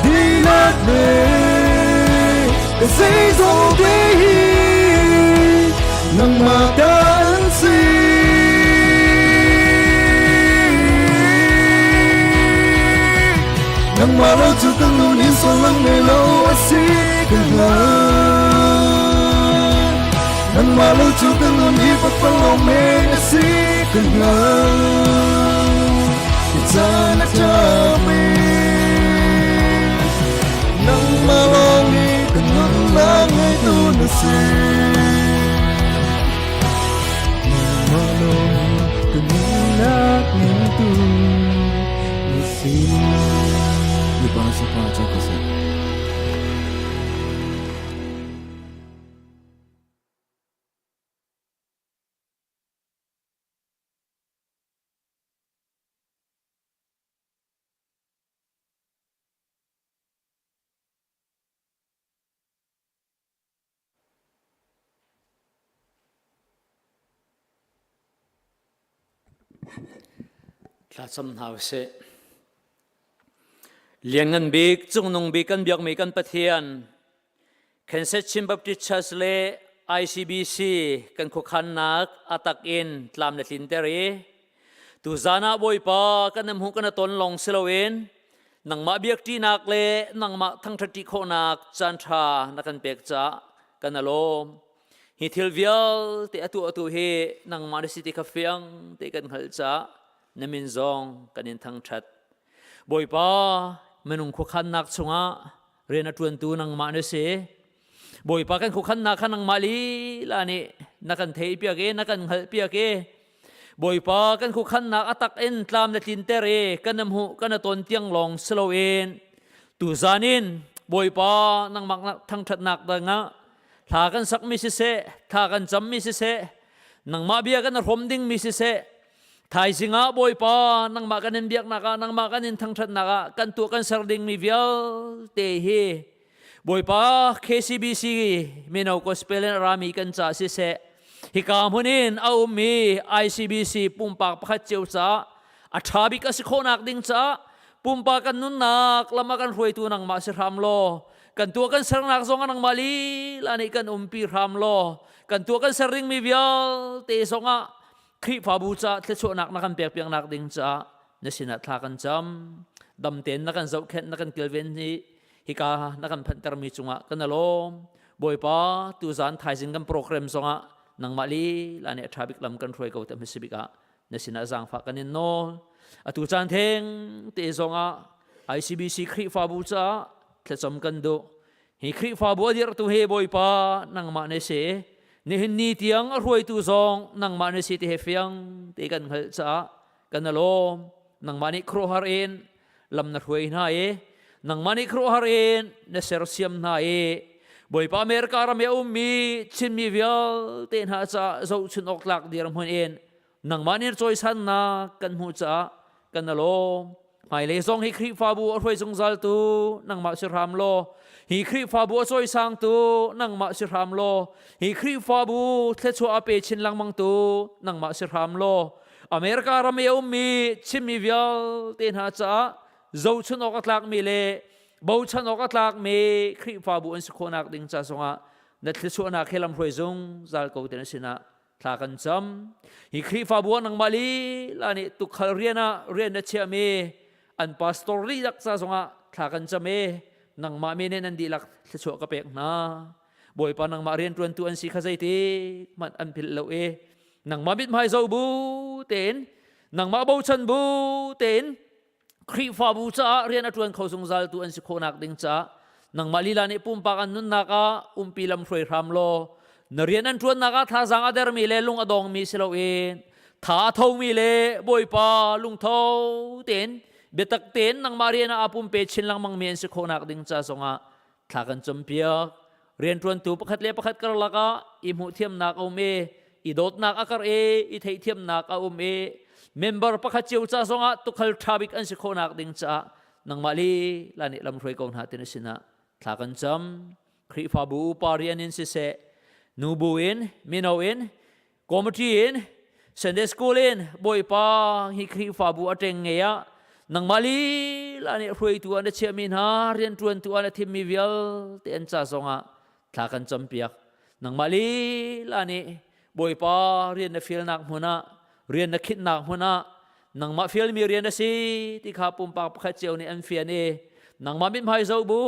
dihlak le ka zeizong te hi nangmah ta an si. Nangmah lo cu kan nun in sullam ngei lo a si ka hngal. Nangmah lo cu kan nun hi pakpalawng men a si ka hngal. Ka caan a ṭhami nangmah lawng hi ka nunnak ngeitu na si. Nangmah lawng hi ka nunnak ngeitu na si.
Mipa sipa ca ka seh.
Thlacam hna usih. Lianngan bik, cungnung bik kan biakmi kan Pathian, Kansas Chin Baptist Church le ICBC kan khuakhannak a tak in tlam le tlinter i tuzan ah Bawipa kan hmuh kan ton long si loin nangmah biakṭihnak le nangmah thangṭhatṭi khawhnak caan ṭha na kan pek caah kan alawm. Hi thil vialte atu atu hi nangmah na si ti kha fiang te kan hngalh caah na min zong kan in thangṭhat. Bawipa minung khuakhannak chungah rian a ṭuantu nangmah na si. Bawipa kan khuakhannak kha nangmah lila nih na kan theihpiak i na kan hngalhpiak i Bawipa kan khuakhannak a tak in tlam na tlinter i kan hmuh kan ton tiang lawng si loin tuzan in Bawipa nangmah thangṭhatnak dangah thla kan sakmi siseh thla kan cammi siseh nangmah bia kan hrawm dingmi siseh Thaizing ah Bawipa nangmah kan in biaknak ah nangmah kan in thangṭhatnak ah kan tuah kan ser dingmi vialte hi Bawipa KCBC mino gospel in rami kan ca siseh hika hmun in a ummi ICBC pumpak pakhat cio ca a ṭha bik a si khawhnak ding ca pumpak kan nunnak lam a kan hruaitu nangmah si hram law kan tuah kan sernak zong nangmah lila nih kan umpi hram law kan tuah kan ser dingmi vialte zongah Khrihfabu ca thluachuahnak na kan pek piaknak ding caah na sinah thla kan cam. Dam tein na kan zohkhenh na kan kilven hi hika na kan phanhtermi cungah kan alawm. Bawipa tuzan thaizing kan program zongah nangmah lila nih a ṭha bik lam kan hruai ko te hmasa bik ah na sinah zaangfah kan in nawl. Atu caan theng te zongah ICBC Khrihfabu caah thlacam kan duh. Hi Khrihfabu a dirhtu he Bawipa nangmah na si. Nihin ni tiang a hruaitu zong nangmah na si ti he fiang te kan hngalh caah kan alawm. Nangmah nih khuaruahhar in lam na hruai hna i nangmah nih khuaruahhar in na sersiam hna i Bawipa America ram i a ummi Chinmi vialte hna caah zohchun awk tlak dirhmun in nangmah nih cawisannak kan hmuh caah kan alawm hmailei zong hi Khrihfabu a hruai zungzaltu nangmah si hram law hi Khrihfabu a cawisangtu nangmah si hram law hi Khrihfabu thluachuah a pe chin lengmangtu nangmah si hram law America ram i a ummi Chinmi vialte hna caah zohchun awk a tlakmi le bochan awk a tlakmi Khrihfabu an si khawhnak ding ca zongah na thluachuahnak he lamhruai zungzal ko te na sinah thla kan cam hi Khrihfabu ah nangmah lila nih tukhal rian ah rian na chiahmi an pastor dihlak ca zongah thla kan cam i nangmah mi nih nan dihlak thluachuah ka pek hna Bawipa nangmah rianṭuantu an si kha zeitik hmanh an philh lo i nangmah mithmai zo bu tein nangmah bochan bu tein Khrihfabu caah rian a ṭuan kho zungzaltu an si khawhnak ding caah nangmah lila nih pumpak an nunnak ah umpi lam hruai hram law na rian an ṭuannak ah thazaang a dermi le lung a dongmi si loin tha a thomi le Bawipa lungtho tein biatak tein nangmah rian ah aa pumpe chin lengmangmi an si khawhnak ding ca zongah thla kan campiak rianṭuantu pakhat le pakhat karlak ah i hmuhthiamnak a um i i dawtnak a karh i i theihthiamnak a um i member pakhat cio ca zongah tukhal ṭha bik an si khawhnak ding caah nangmah lila nih lamhruai ko hna ti na sinah thla kan cam Khrihfabu upa rian in siseh nubu in mino in Committee in Sunday School in Bawipa hi Khrihfabu a ṭeng ngei ah nangmah lila nih hruaitu ah na chiahmi hna rianṭuantu ah na thimmi vialte an ca zongah thla kan campiak. Nangmah lila nih Bawipa rian na fialnak hmun ah rian na khinhnak hmun ah nangmah fialmi rian a si ti kha pumpak pakhat cio nih an fian i nangmah mithmai zoh bu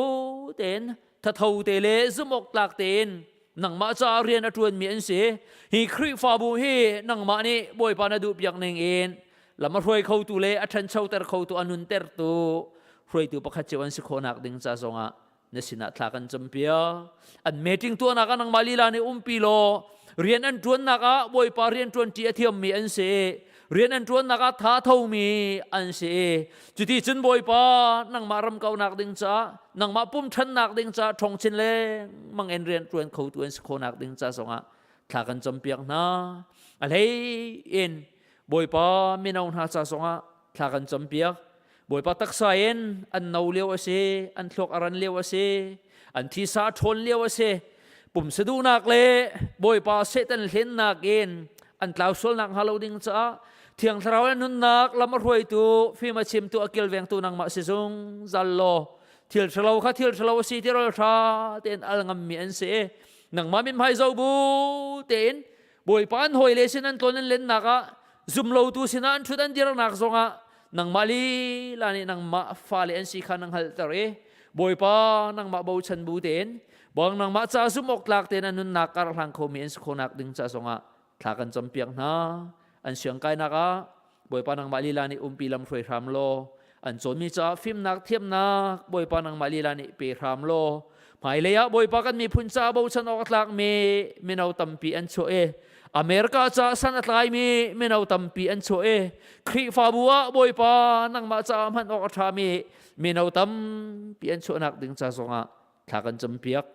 tein thatho te le zumh awk tlak tein nangmah caah rian a ṭuanmi an si hi Khrihfabu hi nangmah nih Bawipa na duhpiak ning in lam a hruai khotu le a ṭhanchoter khotu a nuntertu hruaitu pakhat cio an si khawhnak ding ca zongah na sinah thla kan campiak an meeting tuahnak ah nangmah lila nih umpi law rian an ṭuannak ah Bawipa rian ṭuanṭi a thiammi an si rian an ṭuannak ah tha thomi an si cuti cun Bawipa nangmah ram kaunak ding caah nangmah pum ṭhannak ding caah ṭhawng chin lengmang in rian ṭuan khotu an si khawhnak ding ca zongah thla kan campiak hna a hlei in Bawipa mino hna ca zongah thla kan campiak Bawipa taksa in an no lio a si an thluak a ran lio a si an thisa a ṭhawn lio a si pumsa duhnak le Bawipa Satan hlennak in an tlau sualnak hnga lo ding caah Thiang Thlarau le nunnak lam a hruaitu fim a chimtu a kilvengtu nangmah si zungzal law thil ṭhalo kha thil ṭhalo a si ti ral ṭha tein al ngammi an si. Nangmah mithmai zoh bu tein Bawipa an hawile sin an tlawn an lennak ah zumlotu sinah an ṭhut an dirnak zongah nangmah lila nih nangmah fale an si kha na hngalhter i Bawipa nangmah bochan bu tein bang nangmah ca zumh awk tlak tein an nunnak kar hlang khomi an si khawhnak ding ca zongah thla kan campiak hna. An siangkainak ah Bawipa nangmah lila nih umpi lam hruai hram law an cawnmi caah fimnak thiamnak Bawipa nangmah lila nih pe hram law hmailei ah Bawipa kan miphun caah bochan awk a tlakmi mino tampi an chuah i America caah san a tlaimi mino tampi an chuah i Khrihfabu ah Bawipa nangmah caah hman awk a ṭhami mino tampi an chuahnak ding ca zongah thla kan campiak.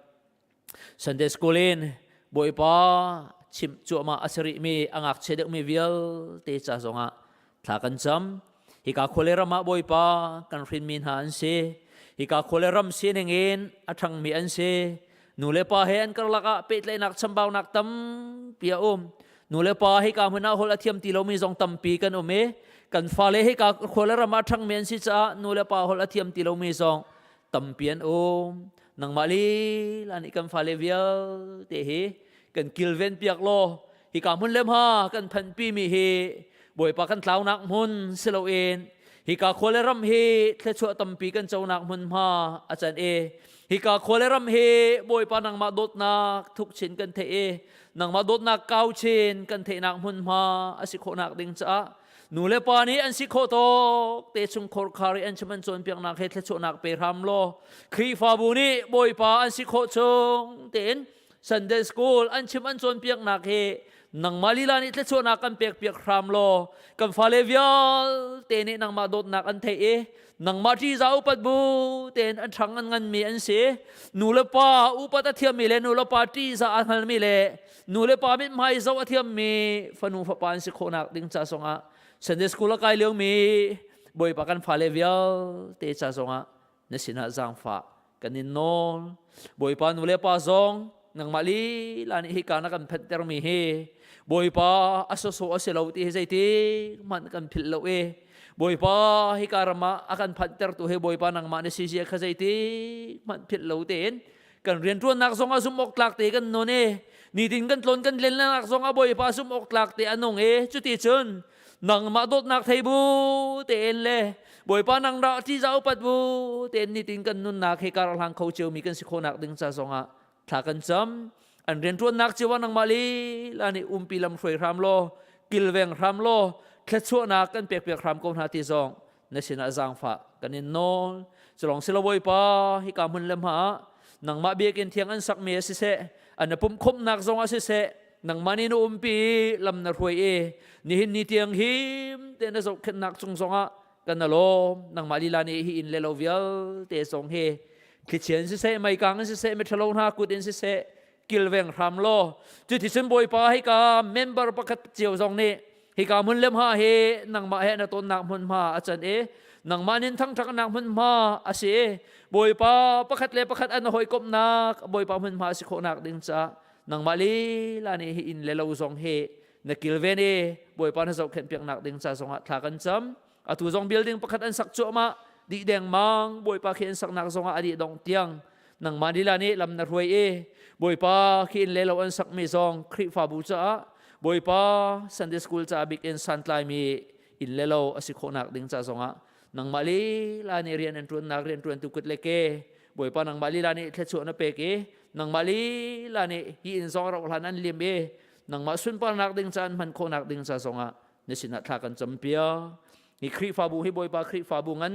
Sunday school in Bawipa chimh cuahmah a si rihmi a ngakchia deuhmi vialte ca zongah thla kan cam. Hika khua le ram ah Bawipa kan hrinmi hna an si. Hika khua le ram sining in a ṭhangmi an si. Nu le pa he an karlak ah pehtlaihnak chambaunak tampi a um. Nu le pa hika hmun ah holh a thiam ti lomi zong tampi kan um i kan fale hika khua le ram ah ṭhangmi an si caah nu le pa holh a thiam ti lomi zong tampi an um nangmah lila nih kan fale vialte hi kan kilven piak law hika hmun le hma kan phanpi mi hi Bawipa kan tlaunak hmun si loin hika khua le ram hi thluachuah tampi kan conak hmun hma a can i hika khua le ram hi Bawipa nangmah dawtnak thuk chin kan theih i nangmah dawtnak kau chin kan theihnak hmun hma a si khawhnak ding caah Nu le pa nih an si khawh tawk te chung khorkhar i an chim an cawnpiaknak he thluachuahnak pe hram law Khrihfabu nih Bawipa an si khawh chung tein Sunday school an chim an cawnpiaknak hi nangmah lila nih thluachuahnak kan pekpiak hram law kan fale vialte nih nangmah dawtnak an theih i nangmah ṭihzah upat bu tein an ṭhang an nganmi an si nu le pa upat a thiammi le nu le pa ṭihzah a hngalmi le nu le pa mithmai zoh a thiammi fanu fapa an si khawhnak ding ca zongah Sunday school a kai liomi Bawipa kan fale vialte ca zongah na sinah zaangfah kan in nawl Bawipa nu le pa zong nangmah lila nih hika na kan phanhtermi hi Bawipa a sawsawh a si lo ti hi zeitik hmanh kan philh lo i Bawipa hika ram ah a kan phanhtertu hi Bawipa nangmah na si zia kha zeitik hmanh philh lo tein kan rianṭuannak zong ah zumh awk tlak te kan nun i nitin kan tlawn kan lennak zong ah Bawipa zumh awk tlak te a nung i cuti cun nangmah dawtnak thei bu tein le Bawipa nang dah ṭihzah upat bu tein nitin kan nunnak he kar hlang kho ciomi kan si khawhnak ding ca zongah thla kan cam an rianṭuannak cio ah nangmah lila nih umpi lam hruai hram law kilveng hram law thluachuahnak kan pekpiak hram ko hna ti zong na sinah zaangfah kan in nawl culong silo Bawipa hika hmun le hma ah nangmah biakinn thiang an sakmi a siseh an pumh khawmhnak zong ah siseh nangmah nih na umpi lam na hruai i nihin ni tiang him te na zohkhenhnak cung zongah kan alawm nangmah lila nih hi inn le lo vialte zong hi thlichia in siseh meikang in siseh miṭhalo hna kut in siseh kilveng hram law cuticun Bawipa hika member pakhat cio zong nih hika hmun le hma hi nangmah he na tonnak hmunhma a can i nangmah nin thangṭhatnak hmunhma a si i Bawipa pakhat le pakhat an hawikomhnak Bawipa hmunhma a si khawhnak ding caah nangmah lila nih hi inn le lo zong hi na kilven i Bawipa na zohkhenh piaknak ding ca zongah thla kan cam atu zong building pakhat an sak cuahmah dih dengmang Bawipa khi an saknak zongah a dih dong tiang nangmah lila nih lam na hruai i Bawipa khi inn le lo an sakmi zong Khrihfabu caah Bawipa Sunday school caah bik in santlaimi inn le lo a si khawhnak ding ca zongah nangmah lila nih rian an ṭuannak rian ṭuantu kut le ke Bawipa nangmah lila nih thluachuah na pek i nangmah lila nih hi inn zong rauh hlan an lim i nangmah sunparnak ding ca an hman khawhnak ding ca zongah na sinah thla kan campiak hi Khrihfabu hi Bawipa Khrihfabu ngan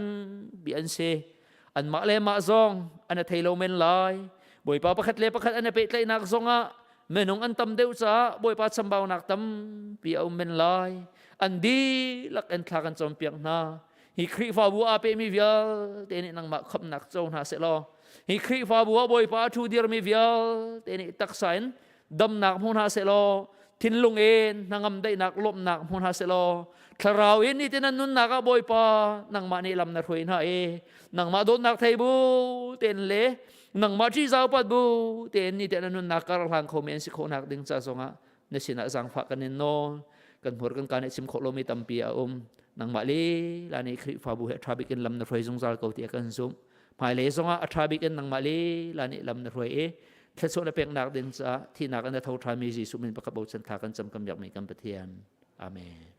bi an si anmah le mah zong an a thei lo men lai Bawipa pakhat le pakhat an i pehtlaihnak zongah minung an tam deuh caah Bawipa chambaunak tampi a um men lai an dihlak in thla kan cawnpiak hna hi Khrihfabu aa pehmi vialte nih nangmah khamnak co hna seh law hi Khrihfabu ah Bawipa a ṭhu dirmi vialte nih taksa in damnak hmu hna seh law thinlung in hnangam daihnak lawmhnak hmu hna seh law thlarau in nitin an nunnak ah Bawipa nangmah nih lam na hruai hna i nangmah dawtnak thei bu tein le nangmah ṭihzau pat bu tein nitin an nunnak kar hlang khomi an si khawhnak ding ca zongah na sinah zaangfah kan in nawl kan hmur kan kaa nih chim khawh lomi tampi a um nangmah lila nih Khrihfabu he ṭha bik in lam na hruai zungzal ko tiah kan zumh hmailei zongah a ṭha bik in nangmah lila nih lam na hruai i.
Thluachuah na peknak ding caah thihnak in a tho ṭhanmi Jesuh min pakhat bochan thla kan cam kan biakmi kan Pathian. Amen.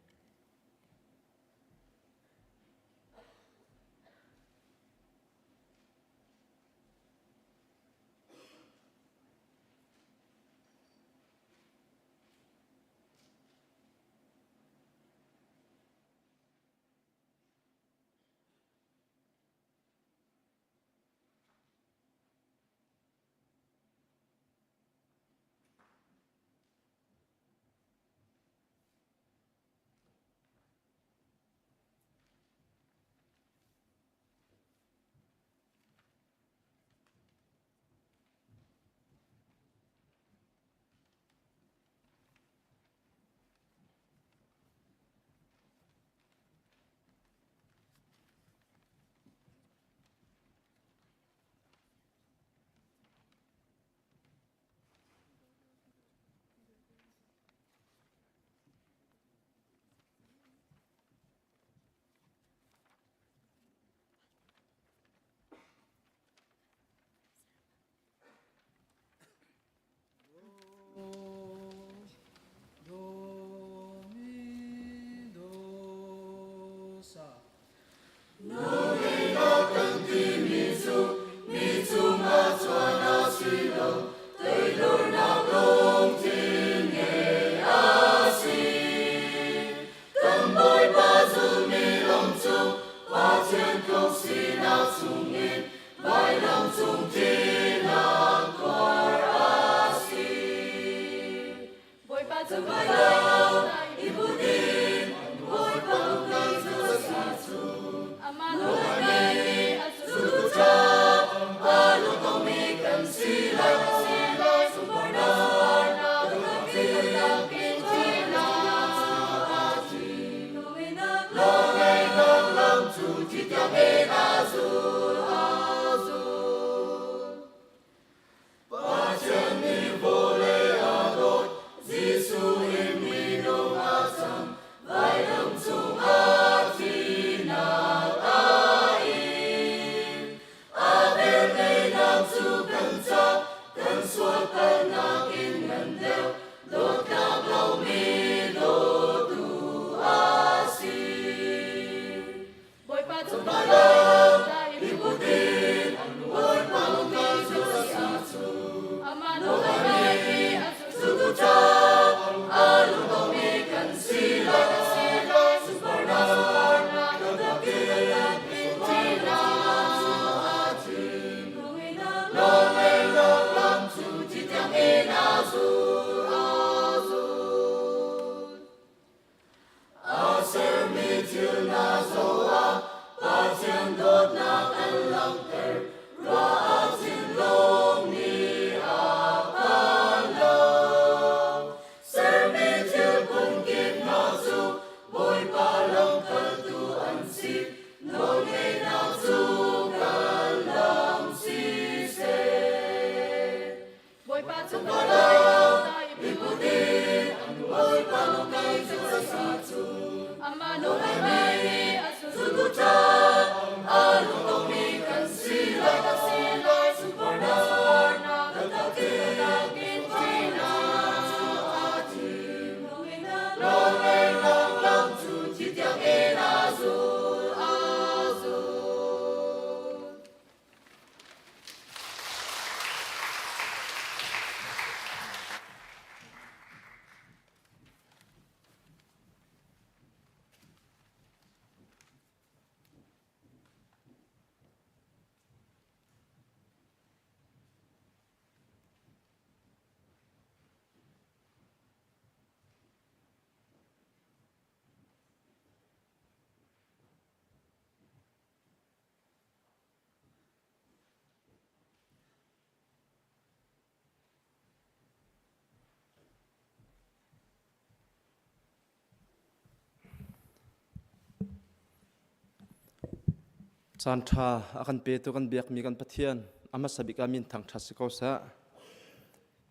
Caan ṭha a kan petu kan biakmi kan Pathian a hmasa bik ah min thangṭhat si ko seh.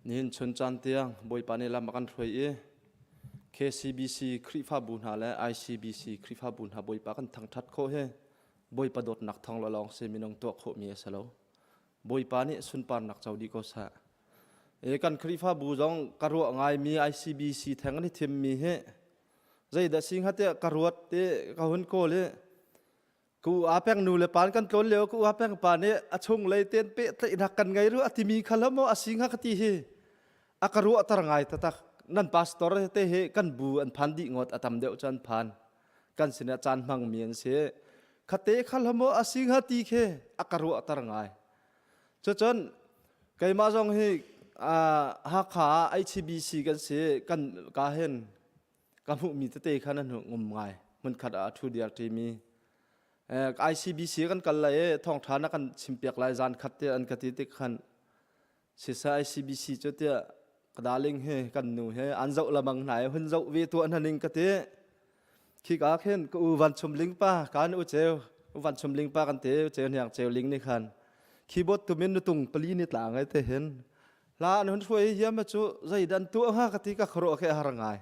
Nihin chun caan tiang Bawipa nih lam a kan hruai i KCBC Khrihfabu hna le ICBC Khrihfabu hna Bawipa kan thangṭhat khawh hi Bawipa dawtnak thawng lawng si minung tuah khawhmi a si lo. Bawipa nih sunparnak co dih ko seh. E kan Khrihfabu zong ka ruah ngaimi ICBC theng an i thimmi hi zeidah si hnga tiah ka ruat ti ka hun kawl i ku a peng nu le pa kan tlawn lio ku a peng pa nih a chung lei ten pehtlaihnak kan ngei ru a timi kha lo maw a si hnga ka ti hi a ka ruahter ngai taktak nan pastor te hi kan bu an phan dih ngawt a tam deuh cu an phan kan sinah caan hmangmi an si khate kha lo maw a si hnga ti khi a ka ruahter ngai cucun keimah zong hi Hakha ah HBC kan si kan ka hin ka hmuhmi tete kha nan hmuh ngum ngai hmunkhat ah a ṭhu diar ṭimi ICBC kan kal lai i thawngṭha na kan chimpiak lai zan khat te an ka ti tik khan sisa ICBC cu tiah ka darling he kan nu he an zoh lamang hna i hun zoh ve tuah hna ning ka ti khika khin ka u van chum ling pa kan u ceu u van chum ling pa kan te u ceu hniang ceu ling ni khan keyboard tumin nutung pali ni tla ngai te hin Hla an hun hruai hiam cu zeidah an tuah hnga ka ti ka khuaruah khi a har ngai.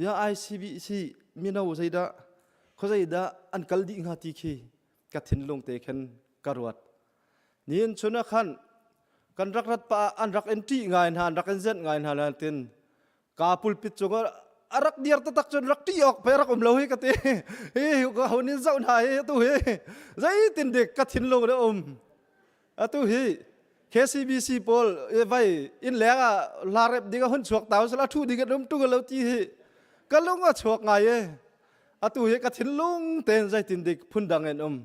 Ya ICBC mino zeidah khuazeidah an kal dih hnga ti khi ka thinlung te khin ka ruat. Nihin chun ah khan kan rak rat pa an rak in ṭih ngai hna an rak in zenh ngai hna nain ka pulpit cung ah a rak dir taktak cun rak ṭih awk pei rak um lo hi ka ti hi ka hun in zoh hna hi atu hi zeitin dik ka thinlung na um atu hi KCBC pawl vai inn leng ah hla rep ding a hun chuak tau sala thu ding an um tung lo ti hi ka lung a chuak ngai e atu hi ka thinlung ten zeitin dik phundang in um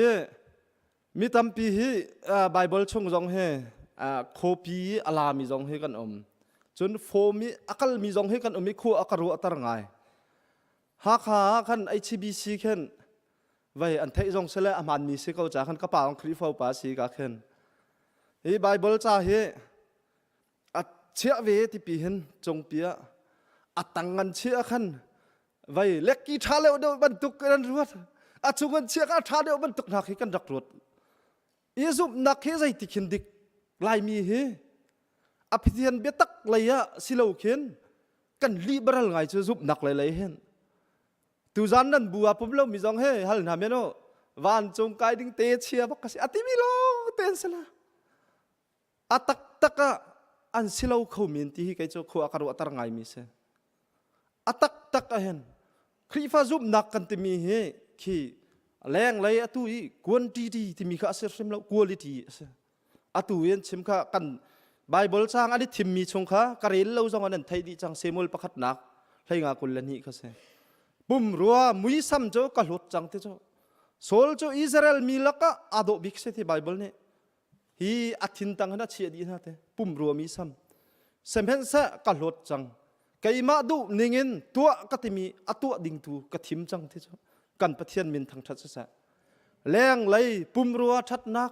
i Mi tampi hi Baibal chung zong hi copy a lami zong hi kan um. Cun form i a kalmi zong hi kan um i khua a ka ruahter ngai. Hakha ah khan HBC khin vei an theih zong sile a hmaanmi si ko ca khan ka pa ang Khrihfa upa si ka khin. Hi Baibal ca hi a chiah ve tipi hin cungpi ah a tang an chiah khan vai lekki ṭha deuh deuh bantuk kan ruat a chung an chia ka ṭha deuh bantuk hna khi kan rak ruat i zumhnak hi zeiti khin dik laimi hi a Pathian biatak lei ah si lo khin kan liberal ngai cu zumhnak lei lei hin tuzan nan bu ah pum lo mi zong he hal hna men o vancung kai ding te chia bak ka si atimi lawng te an si la a taktak ah an si lo kho men ti hi kei cu khua ka ruahter ngaimi si a taktak ah hin Khrihfa zumhnak kan timi hi khi lenglei atu i quantity timi kha a si hrim lo quality a si atu in chim kha kan Bible cang an i thimmi chung kha ka rel lo zong an thei dih cang Samuel pakhatnak hleinga 22 kha si pumrua muisam cu ka hlawt cang ti cu Saul cu Israel mi lakah aa dawh bik si ti Bible nih Hi a thintang hin a chiah dih hna te pumrua mi sam sihmanhseh ka hlawt cang keimah duh ningin tuah ka timi a tuah ding tu ka thim cang ti cu kan Pathian min thangṭhat siseh lenglei pumrua ṭhatnak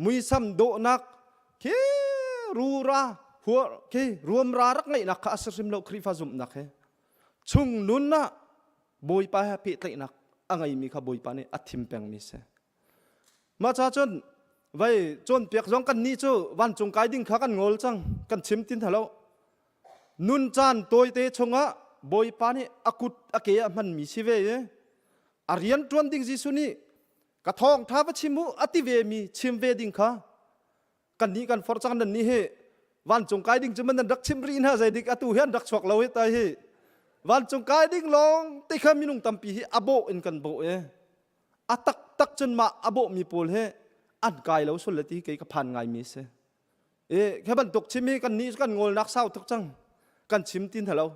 muisam dawhnak khi rura hua khi ruamra rak ngeihnak kha a si hrim lo Khrihfa zumhnak he chung nun ah Bawipa he pehtlaihnak a ngeimi kha Bawipa nih a thim pengmi si Mah ca cun vei cawnpiak zong kan nih cu vancung kai ding kha kan ngol cang kan chim tin halo nun caan tawite chungah Bawipa nih a kut a ke a hmanmi si ve i a rian ṭuan ding Jesuh nih ka thawngṭha va chim u a ti ve mi chim ve ding kha kannih kan forh cang nan nih hi vancung kai ding cu man nan rak chim rih hna zeidik atu hi an rak chuak lo hi tai hi vancung kai ding lawng te kha minung tampi hi a bawh in kan bawh e a taktak cun mah a bawh mi pawl hi an kai lo sul le ti kei ka phan ngai mi si e khe bantuk chim hi kan nih kan ngolnak sau tuk cang kan chim tin halo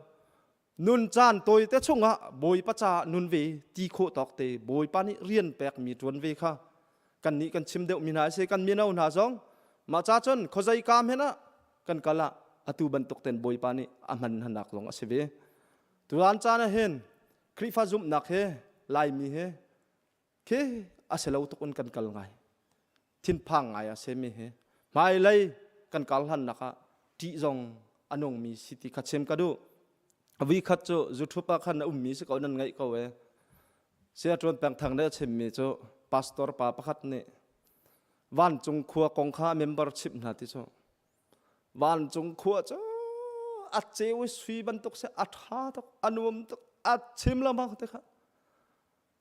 Nun caan tawite chungah Bawipa caah nun ve ti khawh tawk te Bawipa nih rian pekmi ṭuan ve kha kannih kan chim deuhmi hna a si kan mino hna zong mah ca cun khuazei ka hmenh ah kan kal ah atu bantuk ten Bawipa nih a hman hnanak zong a si ve. Tuan caan ah hin Khrihfa zumhnak he Laimi he khi a si lo tuk in kan kal ngai. Thinphang ngai a semi hi hmailei kan kal hlannak ah ṭih zong a nungmi si ti kha chim ka duh. Vi khat cu YouTube ah khan a ummi si ko nan ngaih ko e. Saya Ṭuan Peng Thang nih a chimmi cu pastor pa pakhat nih vancung khua kong kha member chimh hna ti cu vancung khua cu a ceu i sui bantuk si a ṭha tuk a nuam tuk a chim lengmang te kha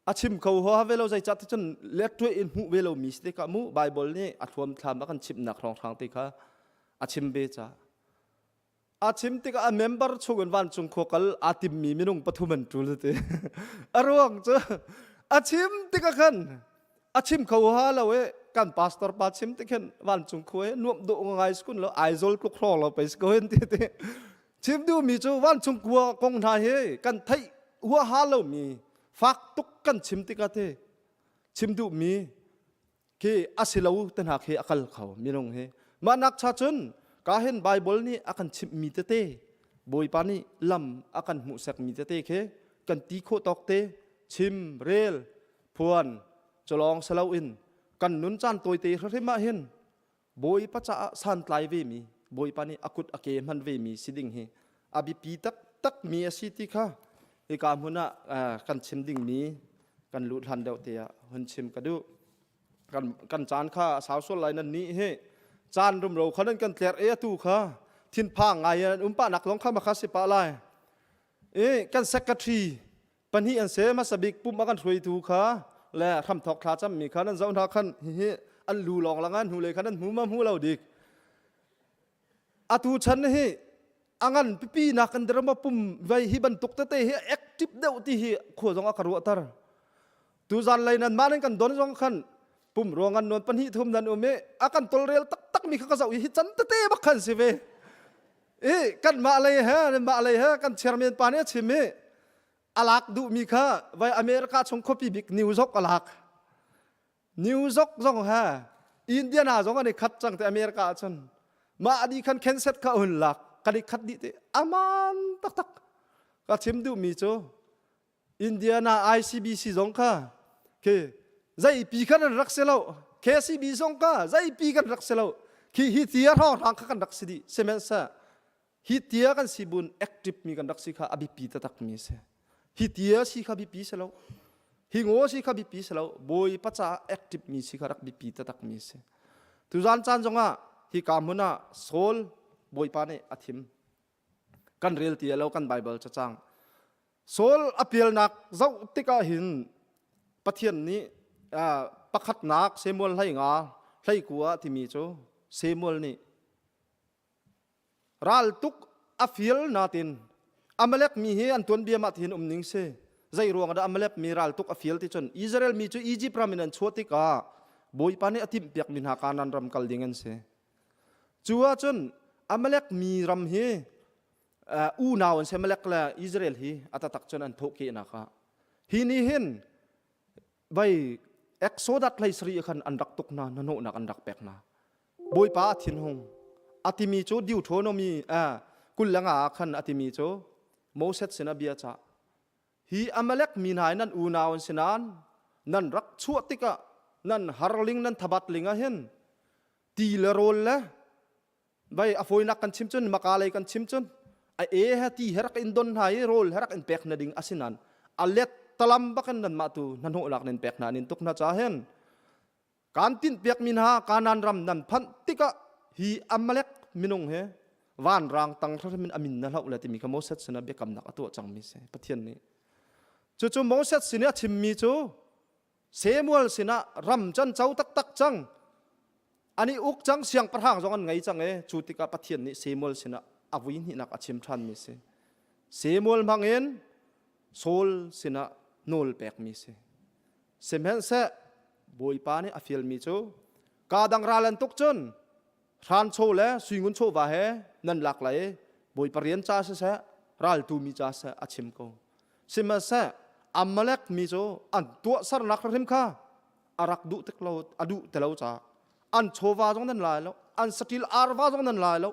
a chim kho ho ve lo zeicah ti cun lettuai in hmuh ve lo mi si tikah mu Bible nih a thluam thlam a kan chimhnak hrawnghrang te kha. A chim ve ca. A chim tikah a member chung in vancung khua kal aa timmi minung pathum an ṭul ti. A ruang cu a chim tikah khan a chim kho ha lo e kan pastor pa chim ti khin vancung khua he nuam dawh ngai skun lo Aizawl tluk hrawng lo pei ko hin ti ti. Chim duhmi cu vancung khua kong hna hi kan theih huaha lomi fak tuk kan chim tikah te chim duhmi khi a si lo te hna khi a kal kho minung hi mah nak cha cun ka hin Bible nih a kan chimhmi tete Bawipa nih lam a kan hmuhsakmi tete khi kan ti khawh tawk te chim rel phuan culawng salo in kan nun caan tawite hrim ah hin Bawipa caah santlai vemi Bawipa nih a kut a ke hman vemi si ding hi a biapi taktak mi a si ti kha hika hmun ah kan chim dingmi kan luh hlan deuh te ah hun chim ka duh. Kan, kan caan kha a sau sual lai nan nih hi caan rumro kha nan kan tler e atu kha thinphang ngai an um pah nak zong kha ma kha si pah lai. I kan secretary pahnih an se hmasa bik pum a kan hruaitu kha le hramthok thla cammi kha nan zoh hna khan hihi an lu lawng lang an hnulei khan an hmu ma hmu lo dik atu chan hi angan pipi nak kan drama pum vai hi bantuk tete hi active deuh ti hi khua zong a ka ruahter tu zan lei nan mah nan kan don zong khan pum ruang an non pahnih thum nan um i a kan tolrel taktak mi kha ka zoh i hi chan tete bak khan si ve i kan mah lei he mah lei he kan chairman pa nih a chim i a lak duhmi kha vai America chung khuapi bik New York a lak New York zong ha Indiana zong an i khat cang te America ahcun mah adi khan khenset kha hun lak kan i khat dih te aman taktak ka chim duhmi cu Indiana ICBC zong kha khi zeipi khan an rak si lo KCB zong kha zeipi kan rak si lo khi hi tia hrawnghrang kha kan rak si dih sihmanhseh hi tia kan si bun active mi kan rak si kha a biapi taktak mi si hi tia si kha biapi si lo hi ngo si kha biapi si lo bawipa caah active mi si kha rak biapi taktak mi si tuzan caan zongah hi ka hmun ah Saul bawipa nih a thim kan rel ti lo kan Bible cacang Saul a pialnak zoh tikah hin Pathian nih pakhatnak Samuel hlei nga hlei kua timi cu Samuel nih raltuk a fial natin Amalek mi hi an tuanbia mah tihin um ning si zei ruang dah Amalek mi raltuk a fial ti cun Israel mi cu Egypt ram in an chuah tikah Bawipa nih a timhpiak mi hna Kanaan ram kal ding an si cu ahcun Amalek mi ram hi unau an si Amalek le Israel hi a taktak cun an thawhkehnak ah hi ni hin vai Exodus hlei sarih khan an rak tuk hna hnahnawhnak an rak pek hna Bawipa a thinhung a timi cu Deuteronomy 20 le nga ah khan a timi cu Moses sin a bia cah hi Amalek mi hna hi nan unau an si nain nan rak chuah tikah nan harling nan thabat ling ah hin ti le rawl le Vai a fawinak kan chim cun maka lei kan chim cun a e he ti he rak in don hna i rawl he rak in pek na ding asinan a let talam bakin nan mah tu hnahnawhnak nan pek hna nin tuk hna cha hen kan tinh piak mi hna Kanaan ram nan phanh tikah hi Amalek minung he vanrang tang hrim in amin na hloh le timi kha Moses sinah biakamnak a tuah cangmi si Pathian nih cucu Moses sin i a chimmi cu Samuel sinah ram can co taktak cang an i uk cang siangpahrang zong an ngei cang e cu tikah Pathian nih Samuel sinah a vui hnihnak a chim ṭhanmi si Samuel hmangin Saul sinah nawl pekmi si sihmanhseh Bawipa nih a fialmi cu kaa dang ral an tuk cun hranchaw le suingun chawva he nan lak lai i Bawipa rian ca siseh raltu mi ca siseh a chim ko sihmanhseh Amalek mi cu an tuahsernak hrim kha a rak duh tik lo a duh ti lo caah an chawva zong nan lai lo an saṭil arva zong nan lai lo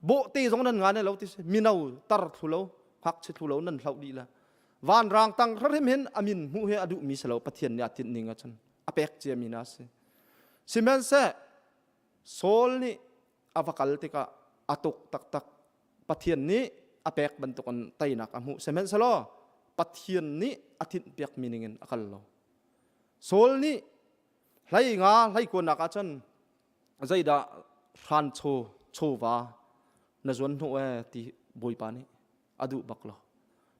bawhte zong nan ngai lo ti si mino tar thlu lo ngakchia thlu lo nan hloh dih le vanrang tang hrim hin a min hmuh hi a duhmi si lo Pathian nih a tinh ning ahcun a pek ciami na si sihmanhseh Saul nih a va kal tikah a tuk taktak Pathian nih a pek bantukin teinak a hmuh sihmanhsehlaw Pathian nih a tinhpiakmi ningin a kal lo Saul nih hlei nga hlei kuanak ah cun zeidah hranchaw chawva na zuan hnu e ti Bawipa nih a duh bak lo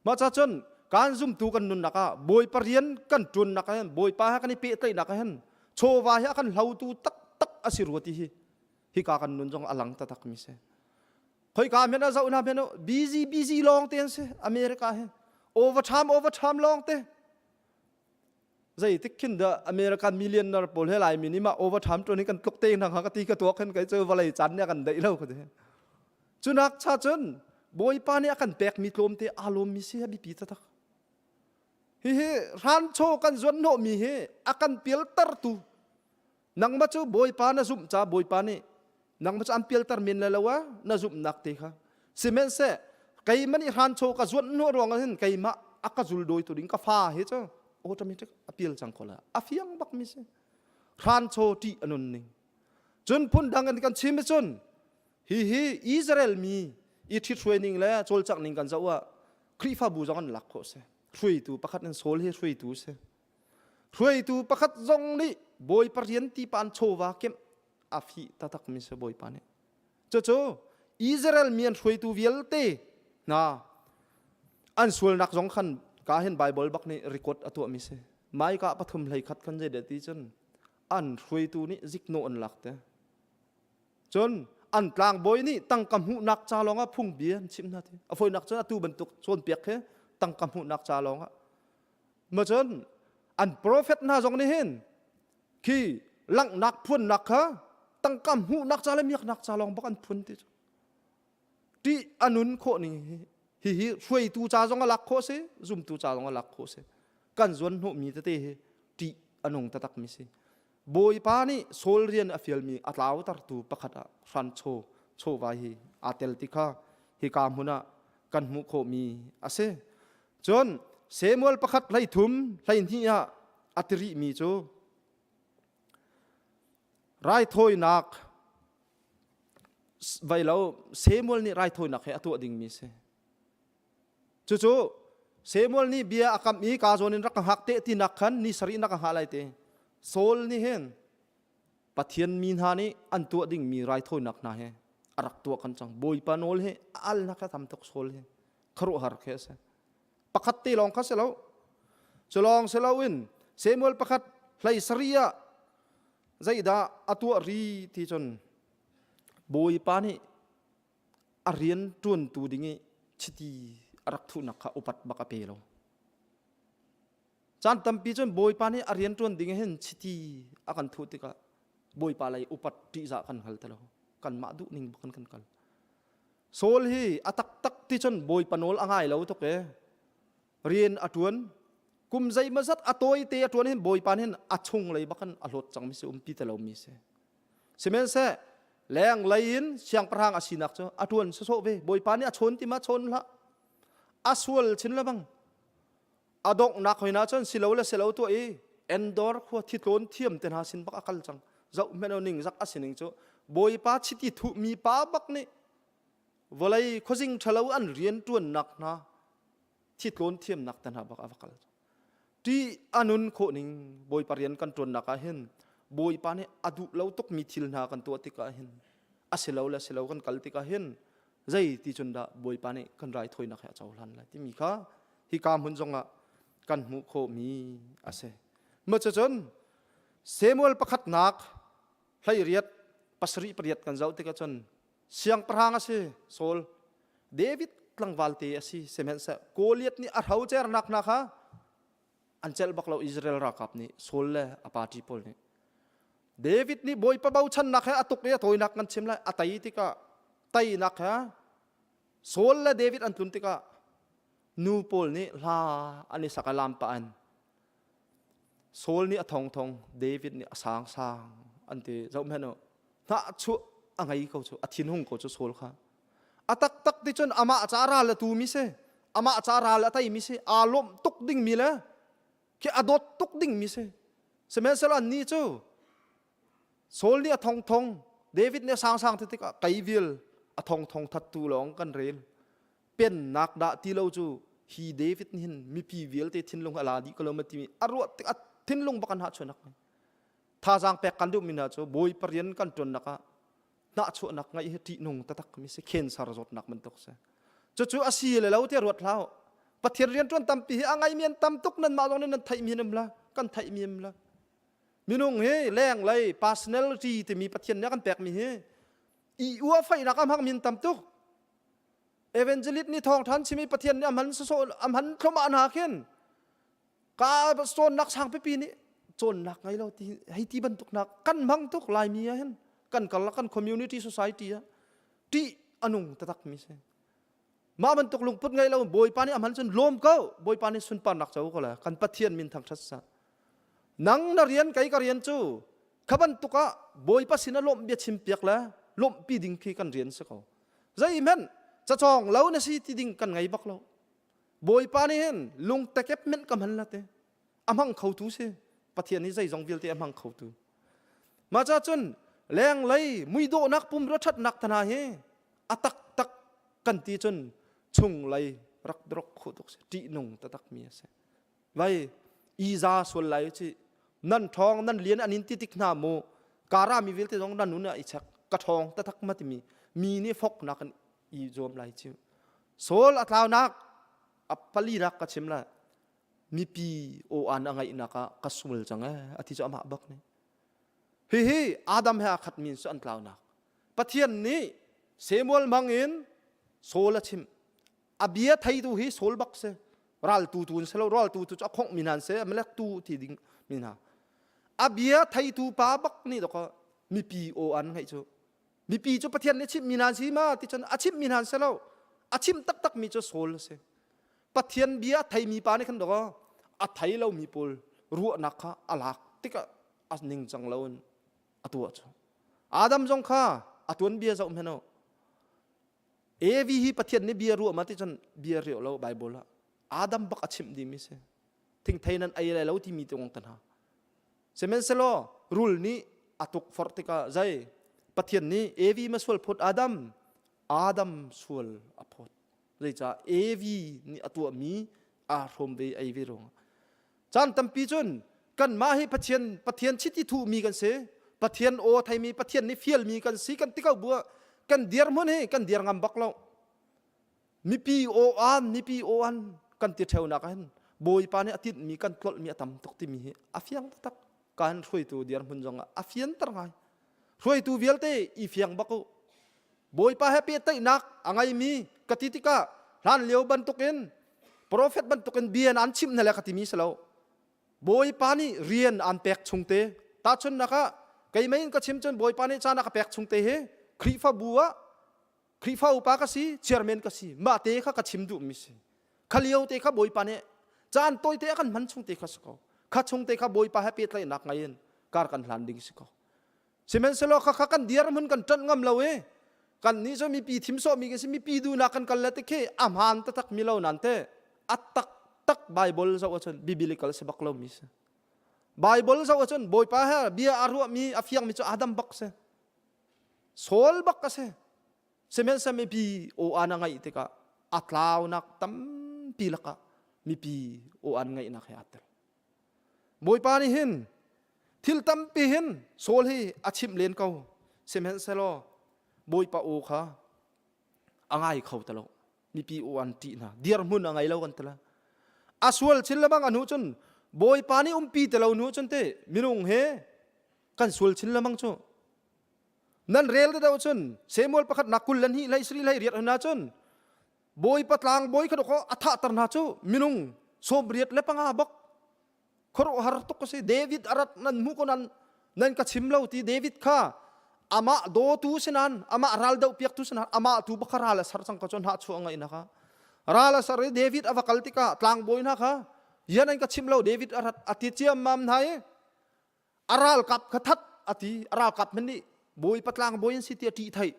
mah ca cun kan zumtu kan nunnak ah Bawipa rian kan ṭuannak ah hin Bawipa he kan i pehtlaihnak ah hin chawva hi a kan hlotu taktak a si rua ti hi. Hika kan nun zong a lang taktak mi si. Khoika men a zoh na men busy busy lawng te an si America hi. Overtime overtime lawng te. Zeitik khin dah American millionaire pawl he Laimi nih mah overtime ṭuan hi kan tluk te hna ka ti ka tuak khin kai cu vawlei caan nih a kan deih lo ka ti. Cunak cha cun Bawipa nih a kan pekmi tlawmte aa lawmmi si a biapi taktak. Hihi hranchaw kan zuan hnawhmi hi a kan pialtertu nangmah cu Bawipa na zumh ca Bawipa nih nangmah cu an pialter men le lo a na zumhnak te kha sihmanhseh keimah nih hranchaw ka zuan hnawh ruangah hin keimah a ka zul dawitu ding ka fa hi cu automatic a pial cang ko la a fiang bak mi si hranchaw ṭih a nun ning cun phun dang in kan chim cun hihi Israel mi i ṭhithruai ning le cawlcangh ning kan zoh ah Khrihfabu zong an lak khawh si hruaitu pakhat in Saul hi hruaitu si hruaitu pakhat zong nih Bawipa rian ti pa an chawva kemh a fih taktak mi si Bawipa nih cucu Israel mi an hruaitu vialte hna an sualnak zong khan ka hin Bible bak nih record a tuah mi si maika pathum hlei khat khan zei ti cun an hruaitu nih ziknawh an lak te Cun an tlangbawi nih tangka hmuhnak ca lawngah phungbia an chimh hna ti. A fawinak cun atu bantuk cawnpiak hi tangka hmuhnak ca lawngah. Ma cun an profet hna zong nih hin khi langhnak phuannak kha tangka hmuhnak ca le miaknak ca lawng bak an phun ti cu. Ṭih a nun khawh ning hi hihi hruaitu ca zong a lak khawh si, zumtu ca zong a lak khawh si. Kan zuan hnawhmi tete hi ṭih a nung taktak mi si. Bawipa nih Saul rian a fialmi a tlautertu pakhat ah hranchaw chawva hi aa tel ti kha hika hmun ah kan hmuh khawhmi a si. Cun Samuel pakhat 13 12 ah a ti rihmi cu raithawinak vai lo Samuel nih raithawinak he a tuah dingmi a si. Cucu Samuel nih bia a kamh i ka zawn in rak ka hngak te tinak khan ni sarih na ka hngah lai te. Saul nih hin Pathian mi hna nih an tuah dingmi raithawinak hna he a rak tuah kan cang. Bawipa nawl hi a alnak kha tam tuk Saul hi khuaruahhar khi a si. Pakhat te lawng kha si lo. Cu lawng si loin Samuel pakhat hlei sarih ah zeidah a tuah ri ti cun Bawipa nih a rian ṭuantu ding i chiti a rak thuhnak kha upat bak a pe lo. Caan tampi cun Bawipa nih a rian ṭuan ding hin chiti a kan thuh tikah Bawipa lei upat ṭihzah kan hngal ti lo. Kanmah duh ning bak in kan kal. Saul hi a taktak ti cun Bawipa nawl a ngai lo tuk e. Rian a ṭuan. Kum zeimawzat a tawite a ṭuan hin Bawipa nih hin a chung lei bak in a hlawt cangmi si umpi ti lomi si. Sihmanhseh lenglei in siangpahrang a sinak cu a ṭuan sawsawh ve. Bawipa nih a chawn ti ma chawn hlah. A sual chin lebang. A donghnak hoi cun silo le silo tuah i Endor khua thitlawn thiam te hna sin bak a kal cang. Zoh hmanh ning zak a sining cu Bawipa chiti thuhmi pa bak nih vawlei khuazing ṭhalo an rian ṭuannak hna thitlawn thiamnak te hna bak a va kal. Ṭih a nun khawh ning Bawipa rian kan ṭuannak ah hin Bawipa nih a duh lo tukmi thil hna kan tuah tikah hin a si lo le si lo kan kal tikah hin zei ti cun dah Bawipa nih kan raithawinak he a cohlan lai timi kha hika hmun zongah kan hmuh khawhmi a si. Maw cucun Samuel pakhatnak 18 pasarih pariat kan zoh tikah cun siangpahrang a si Saul David tlangval te a si sihmanhseh Goliath nih a hrocernak hna kha an celh bak lo Israel ralkap nih Saul le a party pawl nih David nih Bawipa bochannak he a tuk i a tawinak kan chim lai a tei tikah teinak he Saul le David an tlun tikah nu pawl nih hla an i sak a lam pah an Saul nih a thongthong David nih a sangsang an ti zoh hmanh u hnahchuah a ngei ko cu a thinhung ko cu Saul kha a taktak ti cun amah ca ral a tu mi si amah ca ral a tei mi si aa lawmh tuk ding mi le khi a dawt tuk ding mi si sihmanhsehlaw annih cu Saul nih a thongthong David nih a sangsang ti tikah kei vial a thongthong thattu lawng kan rel pennak dah ti lo cu hi David nih hin mipi vialte thinlung a la dih ko lo ma timi a ruah tik a thinlung bak an hahchuanak thazaang pek kan duhmi hna cu Bawipa rian kan ṭuannak ah hnahchuahnak ngeih hi ṭihnung taktak mi si cancer zawtnak bantuk si cucu a si le lo ti ruat hlah Pathian rian ṭuan tampi hi a ngeimi an tam tuk nan mah zong nih nan theihmi an um la kan theihmi um la minung hi lenglei personality timi Pathian nih a kan pekmi hi. I ua faihnak a hmang min tam tuk. Evangelist nih thawngthan chimi Pathian nih a hman sawsawh a hman thlomah hna khin ka cawnnak sang pipi nih cawnnak ngei lo ti hei ti bantuk nak kan hmang tuk Laimi ah hin kan karlak kan community society ah ṭih a nung taktak mi si. Mah bantuk lungput ngei lo Bawipa nih a hman cun lawm ko Bawipa nih sunparnak co ko le kan Pathian min thangṭhat sa. Nang na rian kei ka rian cu kha bantuk ah Bawipa sin ah lawmh bia chim piak le lawmhpi ding khi kan rian si ko. Zeihmanh cacawng lo na si ti ding kan ngei bak lo. Bawipa nih hin lung tekep menh ka hman la te. A hmang khotu si. Pathian hi zeizong vialte a hmang khotu. Mah ca cun lenglei muidawhnak pumrua ṭhatnak hna hi a taktak kan ti cun chunglei rak drok kho tuk si ṭihnung taktak mi a si vai iza sual lai chi nan ṭhawng nan lian an in ti tik hna mu kara mi vialte zong nan nun ah i chek ka ṭhawng taktak ma timi mi nih fok nak an i zuam lai chi Saul a tlaunak a pali rak ka chim la mipi aw an a ngaihnak ah ka sul cang eh a ti cu amah bak nih hihi Adam he aa khat mi cu an tlaunak Pathian nih Samuel hmang in Saul a chimh. A bia theitu hi Saul bak si. Raltu tu an si lo, raltu tu cu a khongh mi hna an si, Amalek tu ti ding mi hna. A bia theitu pa bak nih dawkaw mipi aw an ngaih cu. Mipi cu Pathian nih chimh mi hna an si ma ti cun a chimh mi hna an si lo. A chimh taktak mi cu Saul a si. Pathian bia a theimi pa nih khan dawkaw a thei lomi pawl ruahnak kha a lak tikah a ningcang lo in a tuah cu. Adam zong kha a tuanbia zoh hmanh u. Evi hi Pathian nih bia ruah ma ti cun bia riau lo Bible ah. Adam bak a chimh dimi si. Thingthei nan ei lai lo timi te kong te hna. Sihmanhsehlaw rul nih a tukforh tikah zei Pathian nih Evi ma sual phawt Adam Adam sual a phawt. Zeicah Evi nih a tuahmi aa hrawm ve ei ve ruangah. Caan tampi cun kanmah hi Pathian Pathian chiti thuhmi kan si. Pathian aw theimi Pathian nih fialmi kan si kan ti ko bu ah kan dirhmun hi kan dir ngam bak lo. Mipi aw an mipi aw an kan ti ṭheunak ah hin Bawipa nih a tinhmi kan tlolhmi a tam tuk timi hi a fiang taktak. Kan hruaitu dirhmun zong ah a fianter ngai. Hruaitu vialte i fiang bak u. Bawipa he pehtlaihnak a ngeimi ka ti tikah hlan lio bantukin profet bantukin bia an chimh hna le ka timi si lo. Bawipa nih rian an pek chung te tahchunhnak ah keimah in ka chim cun Bawipa nih caan a ka pek chung te hi Khrihfabu ah Khrihfa upa ka si chairman ka si mah te kha ka chim duhmi si kha lio te kha Bawipa nih caan tawite a kan hman chung te kha si ko kha chung te kha Bawipa he pehtlaihnak ngei in kar kan hlan ding si ko Sihmanhsehlaw khakha kan dirhmun kan ṭanh ngam lo i kan nih cu mipi thim sawhmi kan si mipi duhnak kan kal le ti khi a hmaan taktak mi lo nan te a taktak Bible zoh ahcun biblical si bak lomi si. Bible zoh ahcun Bawipa he bia a ruahmi a fiangmi cu Adam bak si. Saul bak a si. Sihmanhsehlaw mipi aw an a ngaih tikah a tlaunak tampi lakah mipi aw an ngaihnak he aa tel. Bawipa nih hin thil tampi hin Saul hi a chimh len ko. Sihmanhsehlaw Bawipa aw kha a ngai kho ti lo. Mipi aw an ṭih hna. Dirhmun a ngei lo kan ti la. A sual chin lebang a hnu cun Bawipa nih umpi ti lo hnu cun te minung he kan sual chin lemang cu. Nan rel te deuh cun Samuel pakhat nak 22 hlei sri hlei riat hna cun Bawipa tlangbawi kha dawkaw a thahter hna cu minung 85 bak khuaruahhar tuk a si. David a rat nan hmu ko nan nan ka chim lo ti David kha amah dawtu sinan amah ral doh piaktu sinan amah tu bak kha ral a ser cang ko cu hnah chuah ngaih na kha ral a ser i David a va kal tikah tlangbawi hna kha yan an ka chim lo David a rat a ti ciammam hna i a ralkap kha that a ti a ralkap hmanh nih bawipa tlangbawi an si ti a ṭih theih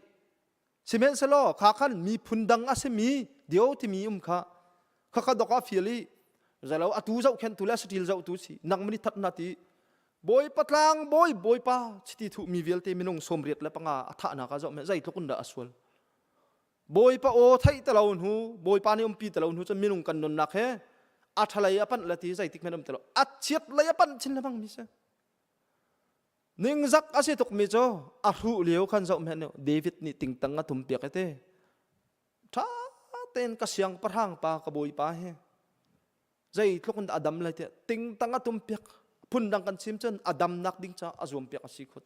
Sihmanhsehlaw kha khan miphun dang a simi dio timi um kha khakha dok ah fial i zalo atu zohkhenhtu le saṭil zohtu si nang mani that na ti bawipa tlang bawi bawipa chiti thuh mi vialte minung 85 a thahnak ah zoh zeitluk in dah a sual bawipa aw theih te lo hnu bawipa nih umpi te lo hnu cun minung kan nunnak he a ṭhalei a panh le ti zeitik hmanh um te lo a chiat lei a panh chin lengmang mi si Ningzak a si tukmi cu a hruh lio khan zoh hmenh u David nih tingtang a tum piak i te ṭha tein ka siangpahrang pa ka bawipa hi zeitluk in dah a dam lai tiah tingtang a tum piak phundang kan chim cun a damnak ding caah a zuam piak a si khut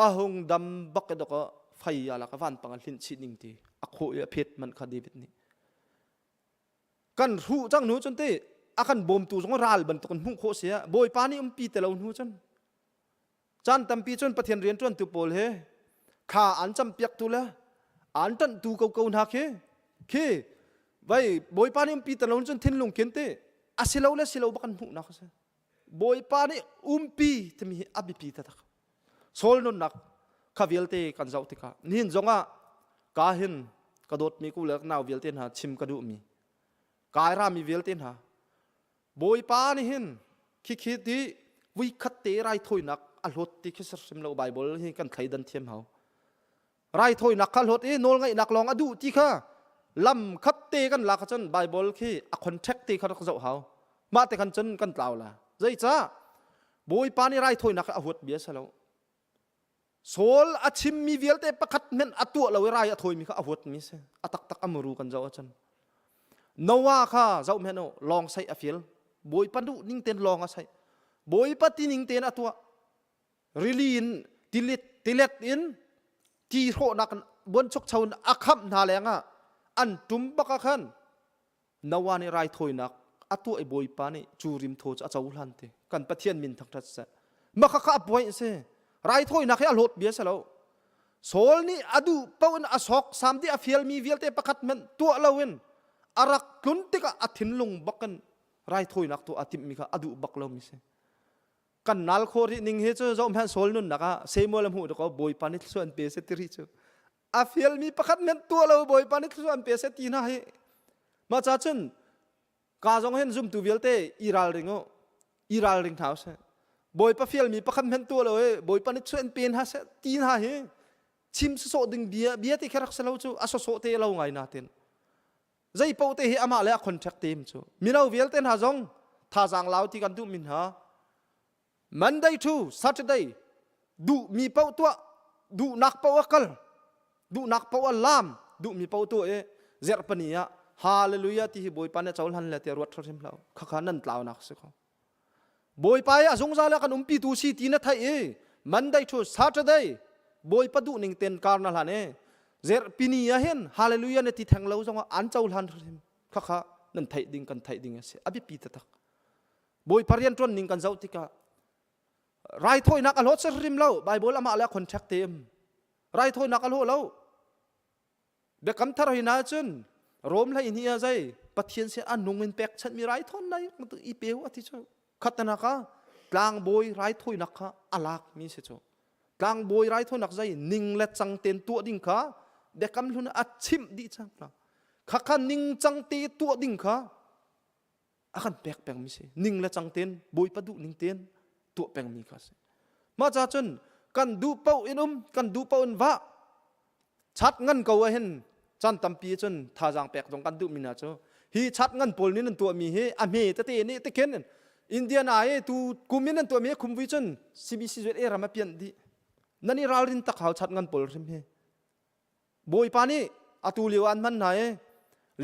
a hung dam bak i dawk ah. Fai a lak vanpang a hlinh chih ning ti a khawh i a phet man kha David nih. Kan hruh cang hnu cun te a kan bawmtu zong ral bantuk in hmuh khawh si ah Bawipa nih umpi te lo hnu cun caan tampi cun Pathian rianṭuantu pawl he thla an campiaktu le an ṭanhtu ko ko hna khi khi vai Bawipa nih umpi te lo cun thinlung khin te a si lo le si lo bak an hmuhnak a si. Bawipa nih umpi timi hi a biapi taktak. Saul nunnak kha vialte kan zoh tikah nihin zongah ka hin ka dawtmi ku le nau vialte hna chim ka duhmi kai rami vialte hna Bawipa nih hin khikhi ti vuikhat te raithawinak a hlawt ti khi hrim lo Bible hi kan thleidan thiam hau raithawinak kha hlawt i nawlngaihnak lawng a duh ti kha lam khat te kan lak cun Bible khi a contract te kha rak zoh hau mah te khan cun kan tlau la zeicah Bawipa nih raithawinak a huat bia salo Saul a chimmi vialte pakhat hmenh a tuah lo i rai a thawimi kha a huatmi si a taktak a muru kan zoh ahcun Noah kha zoh hmenh u lawng saih a fil Bawipa duh ning ten lawng a saih Bawipa ti ning ten a tuah rili in tilet tilet in ti hrawhnak buanchukcho in a khamh hna lengah an tum bak ah khan Noah nih raithawinak a tuah i Bawipa nih cu rim thaw cu a cohlan ti kan Pathian min thangṭhat seh mah kha a point si raithawinak hi a hlawt bia si lo Saul nih a duh paoh in a sok sam di a fialmi vialte pakhat hmanh tuah loin a rak tlun tikah a thinlung bak in raithawinak tuah a timhmi kha a duh bak lomi si kan nal khawh rih ning hi cu zoh hmanh Saul nunnak ah Samuel a hmuh ko Bawipa nih thluachuah an pe se ti ri cu a fialmi pakhat hmanh tuah lo Bawipa nih thluachuah an pe se ti hna hi mah ca cun ka zong hin zumtu vialte i ralring u i ralring hna usih Bawipa fialmi pakhat hmanh tuah lo i Bawipa nih thluachuah an pe hna seh ti hna hi chim sawsawh ding bia bia te khi rak si lo cu a sawsawh te lo ngai natin zei paoh te hi amah le a contract team cu mino vialte hna zong thazaang lau ti kan duh mi hna Monday to Saturday duh mi paoh tuah duhnak paoh a kal duhnak paoh a lam duh mi paoh tuah i zerhpani ah hallelujah ti hi bawipa nih a cohlan le ti ruat hrim hlah khakha nan tlaunak si ko Bawipa i a zungzal ah kan umpitu si ti na theih i Monday to Saturday Bawipa duh ning ten kar na hlan i zerhpini ah hin hallelujah na ti theng lo zongah an cohlan hrim khakha nan theih ding kan theih ding a si a biapi taktak Bawipa rian ṭuan ning kan zoh tikah raithawinak a hlawt hrim lo Bible amah le a contract te um raithawinak a hlawh lo Biakam thar hi na cun Rom hlei hnih ah zei Pathian sin a nung in pekchanhmi raithawn nai i peu a ti cu khatana ka tlangbawi raithawinak kha a lakmi si cu tlangbawi raithawinak zei ning le cang ten tuah ding kha biakam hlun a chimh dih cang kha kha ning cang te tuah ding kha a kan pek pengmi si ning le cang ten bawipa duh ning ten tuah pengmi kha si mah ca cun kan duh paoh in um kan duh paoh in vah chat ngan ko ah hin chan tampi cun thazaang pek zong kan duh mi hna cu hi chat ngan pawl nih nan tuahmi hi a hme tete nih tikhin Indiana i tu kum in nan tuahmi khumvui cun CBC zuet e ram a pian dih nan i ralrin tak hau chat ngan pawl hrim hi Bawipa nih atu lio an hman hna i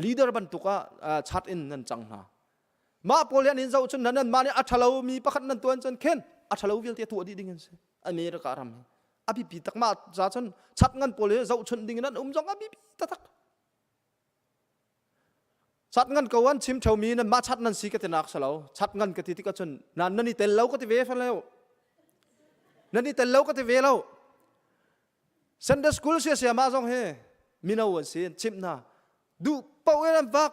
leader bantuk ah chat in nan cang hna. Mah pawl hi an in zoh cun nan mah nih a ṭhalo mi pakhat nan tuan cun khin a ṭhalo vialte tuah dih ding an si. America ram hi a biapi tak mah ca cun chat ngan pawl hi zohchunh ding in an um zong a biapi taktak. Chat ngan ko an chim ṭheumi nan mah chat nan si ka ti nak si lo. Chat ngan ka ti tikah cun nan nan i tel lo ka ti ve fan lo. Nan i tel lo ka ti ve lo. Sunday school sia sia mah zong hi mino an si an chimh hna duh paoh in an vak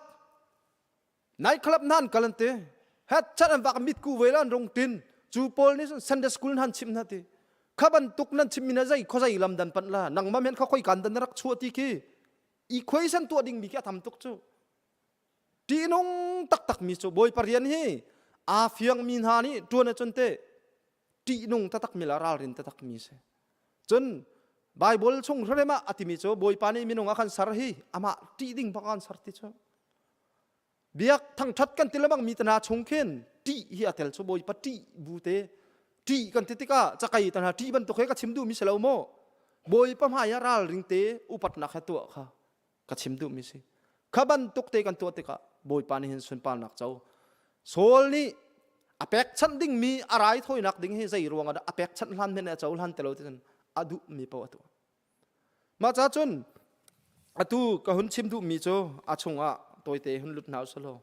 night club hna an kal an ti het chat an vak mitku ve la an rung tin cu pawl nih cun Sunday school hna an chimh hna ti kha bantuk nan chimmi na zei khuazei lam dan panh la nangmah men kha khoi kan dan na rak chuah ti khi i khuai san tuah ding mi khi a tam tuk cu ṭihnung taktak mi cu bawipa rian hi aa fiang mi hna nih ṭuan ahcun te ṭihnung taktak mi le ralrin taktak mi si Cun Bible chung hrem ah a timi cu Bawipa nih minung a kan ser hi amah ṭih ding bak an ser ti cu. Biak thangṭhat kan ti lemang mi tana chung khin ṭih hi a tel cu Bawipa ṭih bu te ṭih kan ti tikah cakei tana ṭih bantuk he ka chim duhmi si lo maw? Bawipa hmai ah ralring te upatnak he tuah kha ka chim duhmi si. Kha bantuk te kan tuah tikah Bawipa nih hin sunparnak co. Saul nih a pekchanh dingmi a raithawinak ding hi zei ruangah dah a pekchanh hlan men a cohlan ti lo ti cun a duhmi paoh a tuah. Mah ca cun atu ka hun chim duhmi cu a chungah tawite hun lut hna usalaw.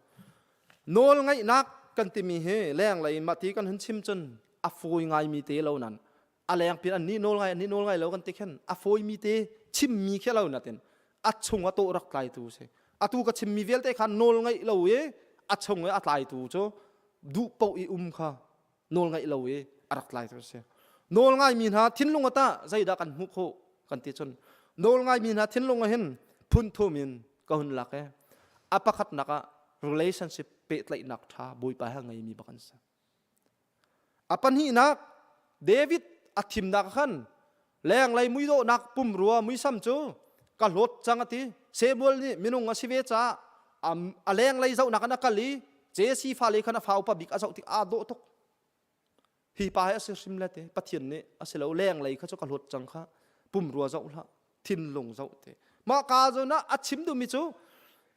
Nawl ngaihnak kan timi hi lenglei in mah ti kan hun chim cun a fawi ngaimi te lo nan a leng pin an nih nawl ngai an nih nawl ngai lo kan ti khin a fawimi te chimmi khi lo natin a chung a tawh rak tlaitu si atu ka chimmi vialte kha nawl ngaih lo i a chung i a tlaitu cu duh paoh i um kha nawl ngaih lo i a rak tlaitu si nawl ngaimi hna thinlung ata zeidah kan hmuh khawh kan ti cun nawl ngaimi hna thinlung ah hin phun thum in ka hun lak e a pakhatnak ah relationship pehtlaihnak ṭha bawipa he ngeimi bak an si A pahnihnak David a thimnak khan lenglei muidawhnak pumrua muisam cu ka hlawt cang a ti. Samuel nih minung a si ve caah a lenglei zohnak in a kal i Jesse fale khan a fa upa bik a zoh tik aa dawh tuk. Hi pa hi a si hrim le te Pathian nih a si lo lenglei kha cu ka hlawt cang kha pumrua zoh hlah thinlung zoh te mah ka zawn ah a chim duhmi cu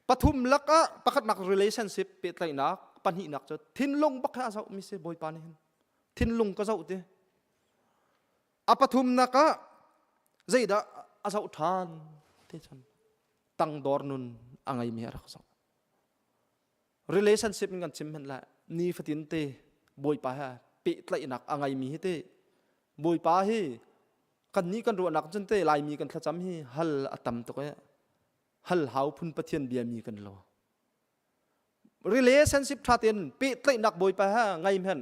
pathum lakah pakhatnak relationship pehtlaihnak pahnihnak cu thinlung bak he a zohmi si bawipa nih hin thinlung ka zoh ti a pathumnak ah zeidah a zoh ṭhan ti cun tangdor nun a ngeimi a rak zoh relationship in kan chim hmanh lai nifatin te bawipa he pehtlaihnak a ngeimi hi te bawipa hi kannih kan ruahnak cun te laimi kan thlacam hi hal a tam tuk e hal hau phun pathian bia mi kan lo relationship tha tein pehtlaihnak bawipa ha ngai men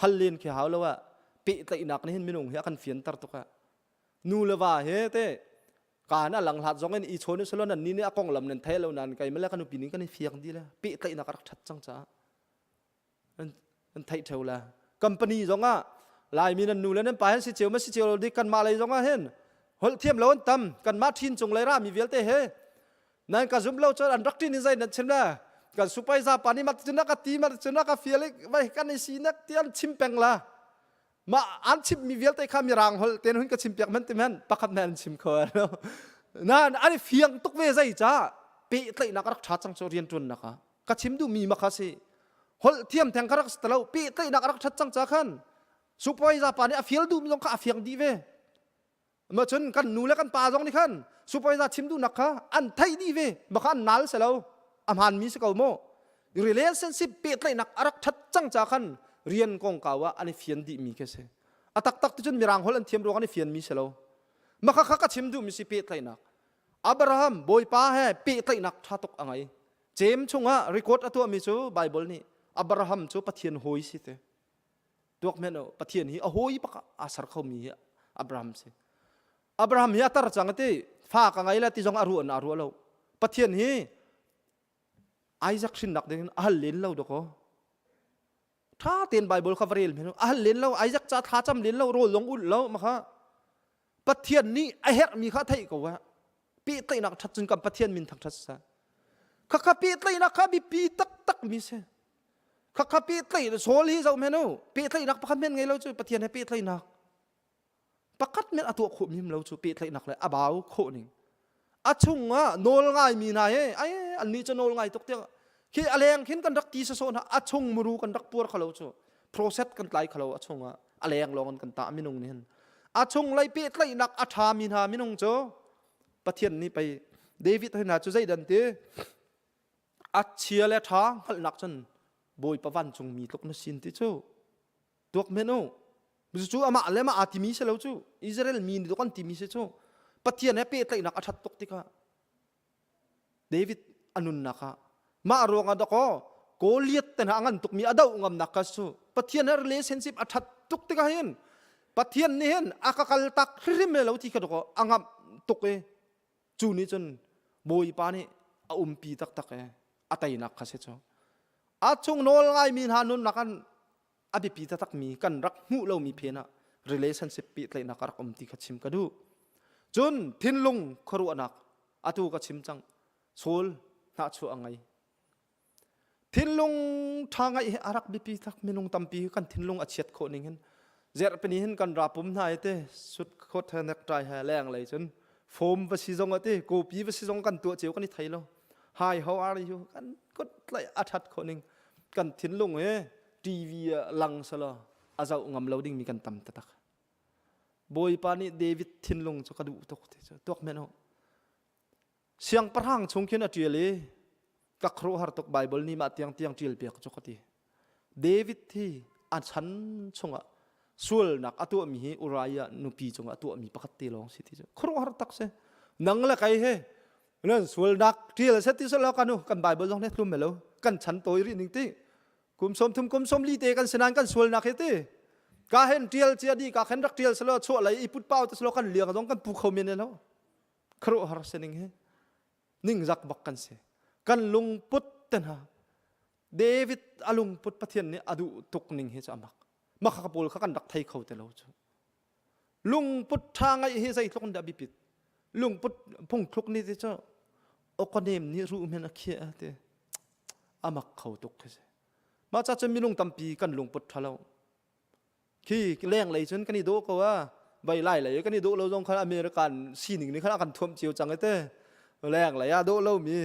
hal len khi hau lo ah pehtlaihnak nih hin minung hi a kan fianter tuk ah nu le va he te kaan a lang hlat zong in i chawn salon an ni nih a konglam nan thei lo nan kai mala kan upi ning kan i fiang di le pehtlaihnak a rak that cang caah an theih theo la company zong ah laimi nan nu le nan pa hin si cio ma si cio lo dik kanmah lei zong ah hin holh thiam lo an tam kanmah thin cung lei ra mi vialte he nan ka zum lo cun an rak tin in zai nan chim la kan supai za pa ni mat cun ka ti mat cun ka fial vai kan i si nak ti an chim peng la ma an chim mi vialte kha mirang hol ten hun ka chim piak man ti man pakhat na an chim kho lo nan an fiang tuk ve zai cha pe tlaihnak rak tha cang chu rian tuan nak ka chim duhmi ma kha si holh thiam theng kha rak si lo pehtlaihnak a rak ṭhat cang ca khan supervisor pa nih a fial duhmi zong kha a fiang dih ve ma cun kan nu le kan pa zong nih khan supervisor chim duhnak kha an theih dih ve ma kha an nal si lo a hmaanmi si ko mu relationship pehtlaihnak a rak ṭhat cang ca khan rian kongkau ah an i fian dihmi khi si a taktak ti cun mirang holh an thiam ruang an i fianmi si lo ma kha kha ka chim duhmi si pehtlaihnak Abraham Bawipa he pehtlaihnak ṭha tuk a ngei Cem chungah record a tuahmi cu Bible nih Abraham cu Pathian hawi si te. Tuak men Pathian hi a hawi bak aa ser khomi hi Abraham si. Abraham hi a tar cang ti fa ka ngei la ti zong a ruah na ruah lo. Pathian hi Isaac hrinnak ding in a hal len lo dakaw. Tha tein Bible kha va rel men a hal len lo Isaac ca thla cam len lo rawl long ulh lo ma kha Pathian nih a herhmi kha theih ko ah pehtlaihnak ṭhat cun kan Pathian min thangṭhat sa khakha pehtlaihnak kha biapi taktak mi si khakha pehtlaih Saul hi zoh men u pehtlaihnak pakhat men ngei lo cu Pathian he pehtlaihnak pakhat men a tuah khawh mi lo cu pehtlaihnak le a bau khawh ning a chungah nawl ngai mi hna he ai an nih cu nawl ngai tuk tiang khi a leng khin kan rak ti sasawh hna a chung muru kan rak puar khalo cu process kan tlai khalo a chungah a leng lawng in kan tah minung nih hin a chung lei pehtlaihnak a ṭha mi hna minung cu Pathian nih pei David hna cu zeidan ti a chia le ṭha hngalhnak cun Bawipa vancung mi tluk na sin ti cu tuak men u cu amah le mah aa timi si lo cu Israel mi nih kan timi si cu Pathian he pehtlaihnak a ṭhat tuk tikah David a nunnak ah mah ruangah dakaw Goliath te hna a ngan tukmi a doh ngamnak kha cu Pathian he relationship a ṭhat tuk tikah hin Pathian nih hin a ka kal tak hrimhrim lo ti kha dakaw a ngamh tuk i cu nih cun Bawipa nih a umpi taktak i a teinak kha si cu a chung nawl ngaimi hna nunnak an a biapi taktakmi kan rak hmuh lomi phen ah relationship pehtlaihnak a rak um ti kha chim ka duh cun thinlung khuaruahnak atu ka chim cang Saul hnahchuah a ngei thinlung ṭha ngaih hi a rak biapi tak minung tampi kan thinlung a chiat khawh ning hin zerhpini hin kan ra pum hna te sut khot he necktie he leng lei cun fom va si zong ati kopi va si zong kan tuah cio kan i thei lo hi how are you kan kut tlai a ṭhat khawh ning kan thinlung he TV ah lang sala a zoh ngam lo dingmi kan tam taktak. Bawipa nih David thinlung cu ka duh tuk ti cu tuak men u. Siangpahrang chung khin a ṭial i ka khuaruahhar tuk Baibal nih mah tiang tiang ṭial piak cu ka ti. David hi a chan chungah sualnak a tuahmi hi Uriah nupi cungah a tuahmi pakhat te lawng si ti cu khuaruahhar tak si. Nang le kai he nan sualnak ṭial set ti selaw kan kan Baibal zong nih tlum lo kan chan tawi rih ning ti kum 30 kum 40 te kan sinan kan sualnak hi ti ka hen ṭial cia di ka khen rak ṭial selaw chuah lei i put pau te selaw kan liang zong kan pu kho men lo khuaruahhar sining hi ningzak bak kan si kan lungput te hna David a lungput Pathian nih a duh tuk ning hi cu amak makha pawl kha kan rak thei kho te lo cu lungput tha ngai hi zeitluk in dah biapit lungput phungthluk ni ti cu okanem nih ruh men a khiah ti amak kho tuk khi si mah ca cun minung tampi kan lungput tha lo Khi lenglei cun kan i dawh ko a vai lai lei kan i dawh lo zong khan American sining nih khan a kan thuamh cio cang te lenglei ah dawh lomi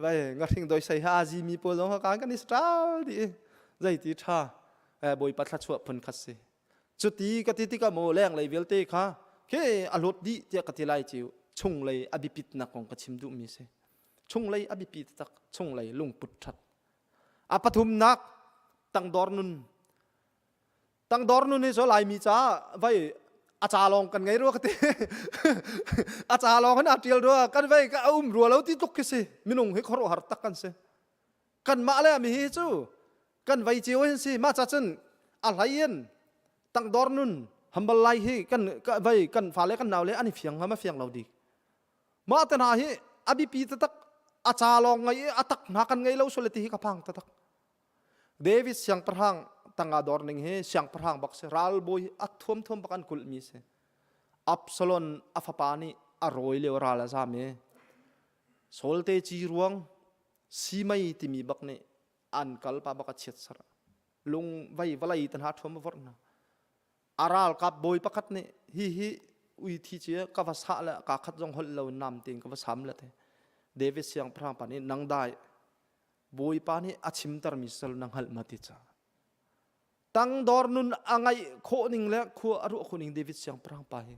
vai ngahring doi sei ha azi mi pawl zong kha kan i style di zeiti tha bawipa thlachuah phun khat si cuti ka ti tikah maw lenglei vialte kha khi a hlawt dih tiah ka ti lai ciu chunglei a biapit nak kong ka chim duhmi si chunglei a biapi tak chunglei lungput that a pathumnak tangdor nun Tangdor nun hi cu Laimi caah vai a ca lawng kan ngei rua ka ti. a ca lawng hin aa ṭial rua kan vai ka um rua lo ti tluk khi si. Minung hi khuaruahhar tak kan si. Kanmah le mi hi cu kan vai cio hin si. Mah ca cun a hlei in tangdor nun hambal lai hi kan vai kan fale kan nau le an i fiang hnga ma fiang lo dik. Mah te hna hi a biapi taktak a ca lawng ngei i a tak hna kan ngei lo sual ti hi ka phang taktak. David siangpahrang tangah dor ning hi siangpahrang bak si ralbawi a thuamthuam bak an kulhmi si. Absalom a fapa nih a rawi lio ral a zam i Saul te ci ruang Simei timi bak nih an kal pa bak a chiat ser. Lung vai vawlei te hna thuam a vorh hna. A ralkap bawi pakhat nih hi hi ui thi ci ka va sah le ka khat zong holh lo nam tein ka va sam le te. David siangpahrang pa nih nang dai Bawipa nih a chimtermi sal na hngalh ma ti ca. Tangdor nun a ngaih khawh ning le khua a ruah khawh ning David siangpahrang pa hi.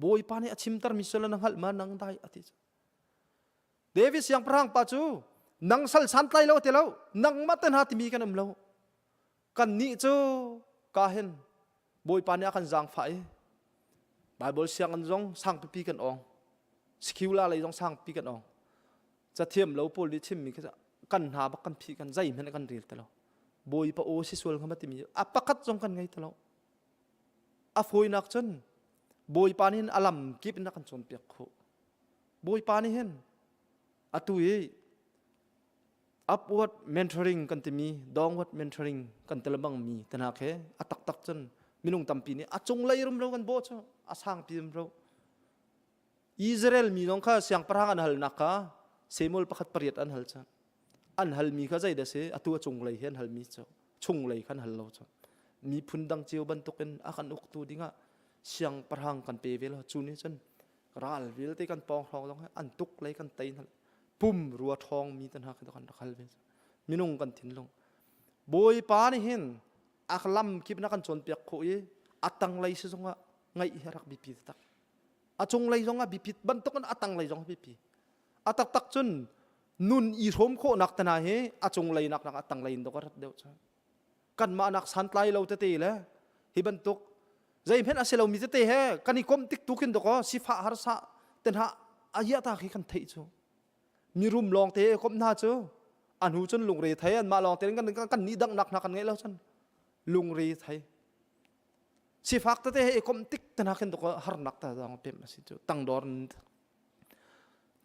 Bawipa nih a chimtermi sal na hngalh ma nang dai a ti ca. David siangpahrang pa cu nang sal santlai lo ti lo nangmah te hna timi kan um lo kan nih cu ka hin Bawipa nih a kan zaangfah i Bible sianginn zong sangpipi kan awng Secular lei zong sangpi kan awng cathiam lo pawl nih chimmi khi kan hna bak kan phih kan zeihmanh kan rel ti lo Bawipa aw si sual hnga timi a pakhat zong kan ngei ti lo a fawinak cun Bawipa nih hin a lam kip in a kan cawnpiak khawh Bawipa nih hin atu i upward mentoring kan timi downward mentoring kan ti lengmang mi te hna khi a taktak cun minung tampi nih a cunglei rumro kan bawh cu a sangpi rumro Israel mi zong kha siangpahrang an halnak kha Samuel pakhat pariat an hal cang an halmi kha zeidah si atu a cunglei hi an halmi cu chunglei khan hal lo cu miphun dang cio bantukin a kan uktu dingah siangpahrang kan pe ve lo cu nih cun ral vialte kan pawng hrawng zong an tuk lei kan tei hna pum rua ṭhawng mi te hna khi kan rak hal ve minung kan thinlung bawipa nih hin a lam kip na kan cawnpiak khawh i a tanglei si zongah ngaih hi rak biapi taktak a cunglei zong a biapit bantukin a tanglei zong a biapi a taktak cun nun i hrawm khawhnak te hna hi a cunglei nak nak a tanglei in dok a rat deuh cu kanmah nak santlai lo tete le hi bantuk zeihmanh a si lomi tete he kan i komh tik tu khin dok sifah harsa te hna a ta khi kan theih cu mirum lawng te komh hna cu a hnu cun lungre thei an mah lawng te kan kan ni dangnak hna kan ngeih lo cun lungre thei sifak tete he i komh tik te hna khin dok harnak ta dang pem a si cu tangdor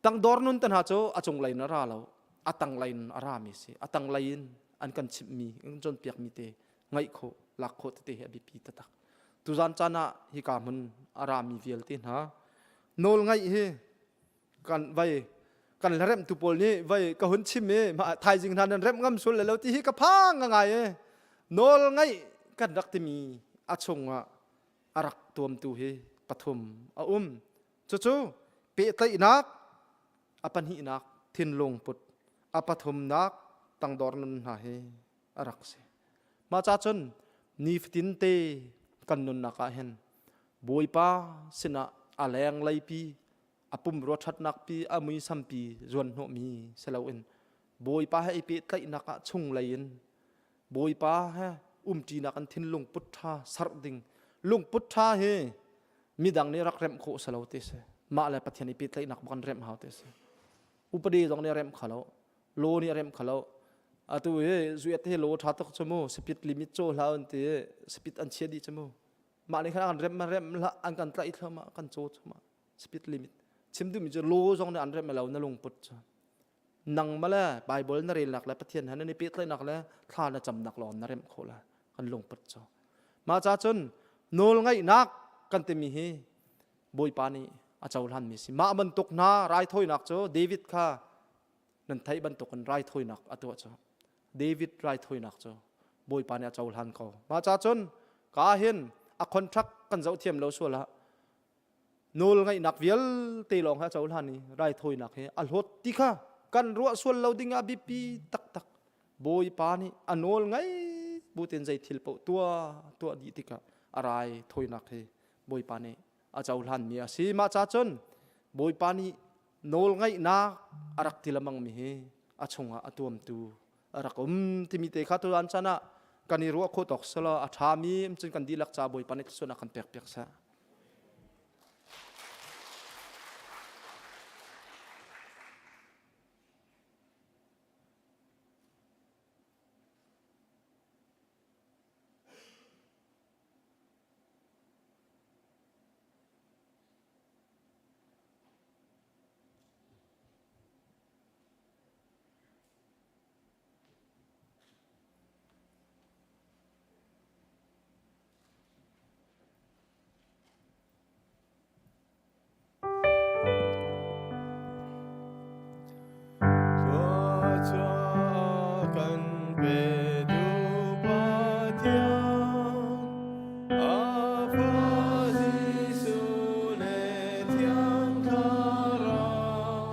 Tangdor nun te hna cu a cunglei in a ra lo, a tanglei in a rami si. A tanglei in an kan chimhmi, an cawnpiakmi te ngaih khawh, lak khawh tete hi a biapi taktak. Tuzan caan ah hika hmun a rami vialte hna nawl ngaih hi kan vai kan hlaremtu pawl nih vai ka hun chim i thaizing hna nan remh ngam sul le lo ti hi ka phang ngai i nawl ngaih kan rak timi a chungah a rak tuamtu hi pathum a um. Cucu pehtlaihnak, a pahnihnak thinlung put, a pathumnak tangdor nun hna hi a rak si. Mah ca cun nifatin te kan nunnak ah hin. Bawipa sinah a leng leipi a pumrua ṭhatnak pi a muisam pi zuan hnawhmi si loin Bawipa he i pehtlaihnak ah chunglei in Bawipa he umṭinak in thinlung put ṭha sarh ding lungput ṭha hi midang nih rak remh khawh si lo ti si mah le Pathian i pehtlaihnak bak an remh hau ti si upadi zong nih a remh kho lo law nih a remh kho lo atu hi zuet hi law ṭha tuk cu mu speed limit caw hlah an ti speed an chia dih cu mu mah nih khan an remh remh hlah an kan tlaih thluahmah kan caw thluahmah speed limit chim duhmi cu law zong nih an remh lo na lungput cu nang ma le Bible na relnak le Pathian he nan i pehtlaihnak le thla na camnak lawng na remh khawh la kan lungput cu mah ca cun nawl ngaihnak kan timi hi Bawipa nih a cohlanmi si mah bantuk hna raithawinak cu David kha nan theih bantukin raithawinak a tuah cu David raithawinak cu Bawipa nih a cohlan ko mah ca cun ka hin a contract kan zoh thiam lo sual ah nawl ngaihnak vialte lawng he a cohlan i raithawinak hi a hlawt ti kha kan ruah sual lo ding ah biapi taktak Bawipa nih a nawl ngai bu tein zei thil paoh tuah tuah dih tikah a rai thawinak hi Bawipa nih a cohlanmi a si mah ca cun Bawipa nih nawl ngaihnak a rak ti lemangmi hi a chungah a tuamtu a rak um timi te kha tuan chan ah kan i ruah khawh tawk selaw a ṭhami cun kan dihlak ca Bawipa nih thluachuahnak kan pek piak seh.
Kan petu Pathian, a Fa Jesuh le Thiang Thlarau,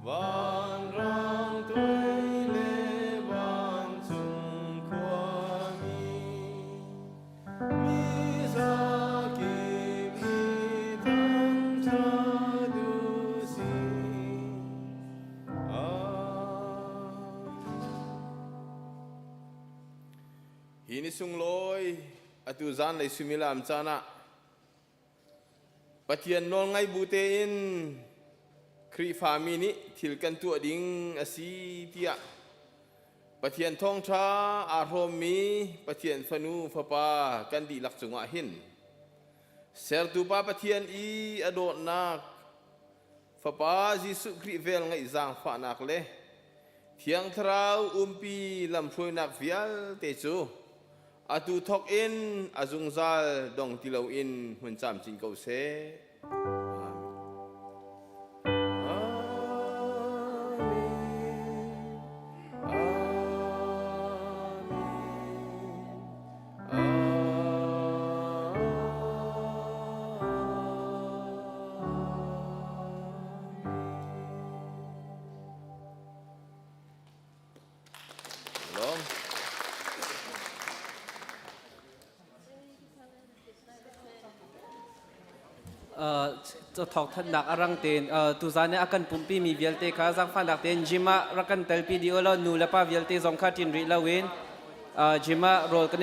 vanrang tuai le vancung khuami, mi zakip nih thangṭhat u sih.
Hi ni sunglawi atu zanlei suimilam caan ah Pathian nawl ngai bu tein Khrihfami nih thil kan tuah ding a si tiah Pathian thawngṭha aa hrawmmi Pathian fanu fapa kan dihlak cungah hin sertu Pa Pathian i a dawtnak Fapa Jesuh Khrih vel ngeih zaangfahnak le Thiang Thlarau umpi lamhruainak vialte cu atu thawk in a zungzal dong ti loin hmun camcin ko seh.
Thawk thannak a rang tein tuzan i a kan pumpi mi vialte kha zaangfahnak tein gym ah rak kan telpi dih u law nu le pa vialte zong kha ṭin rih loin gym ah rawl kan i.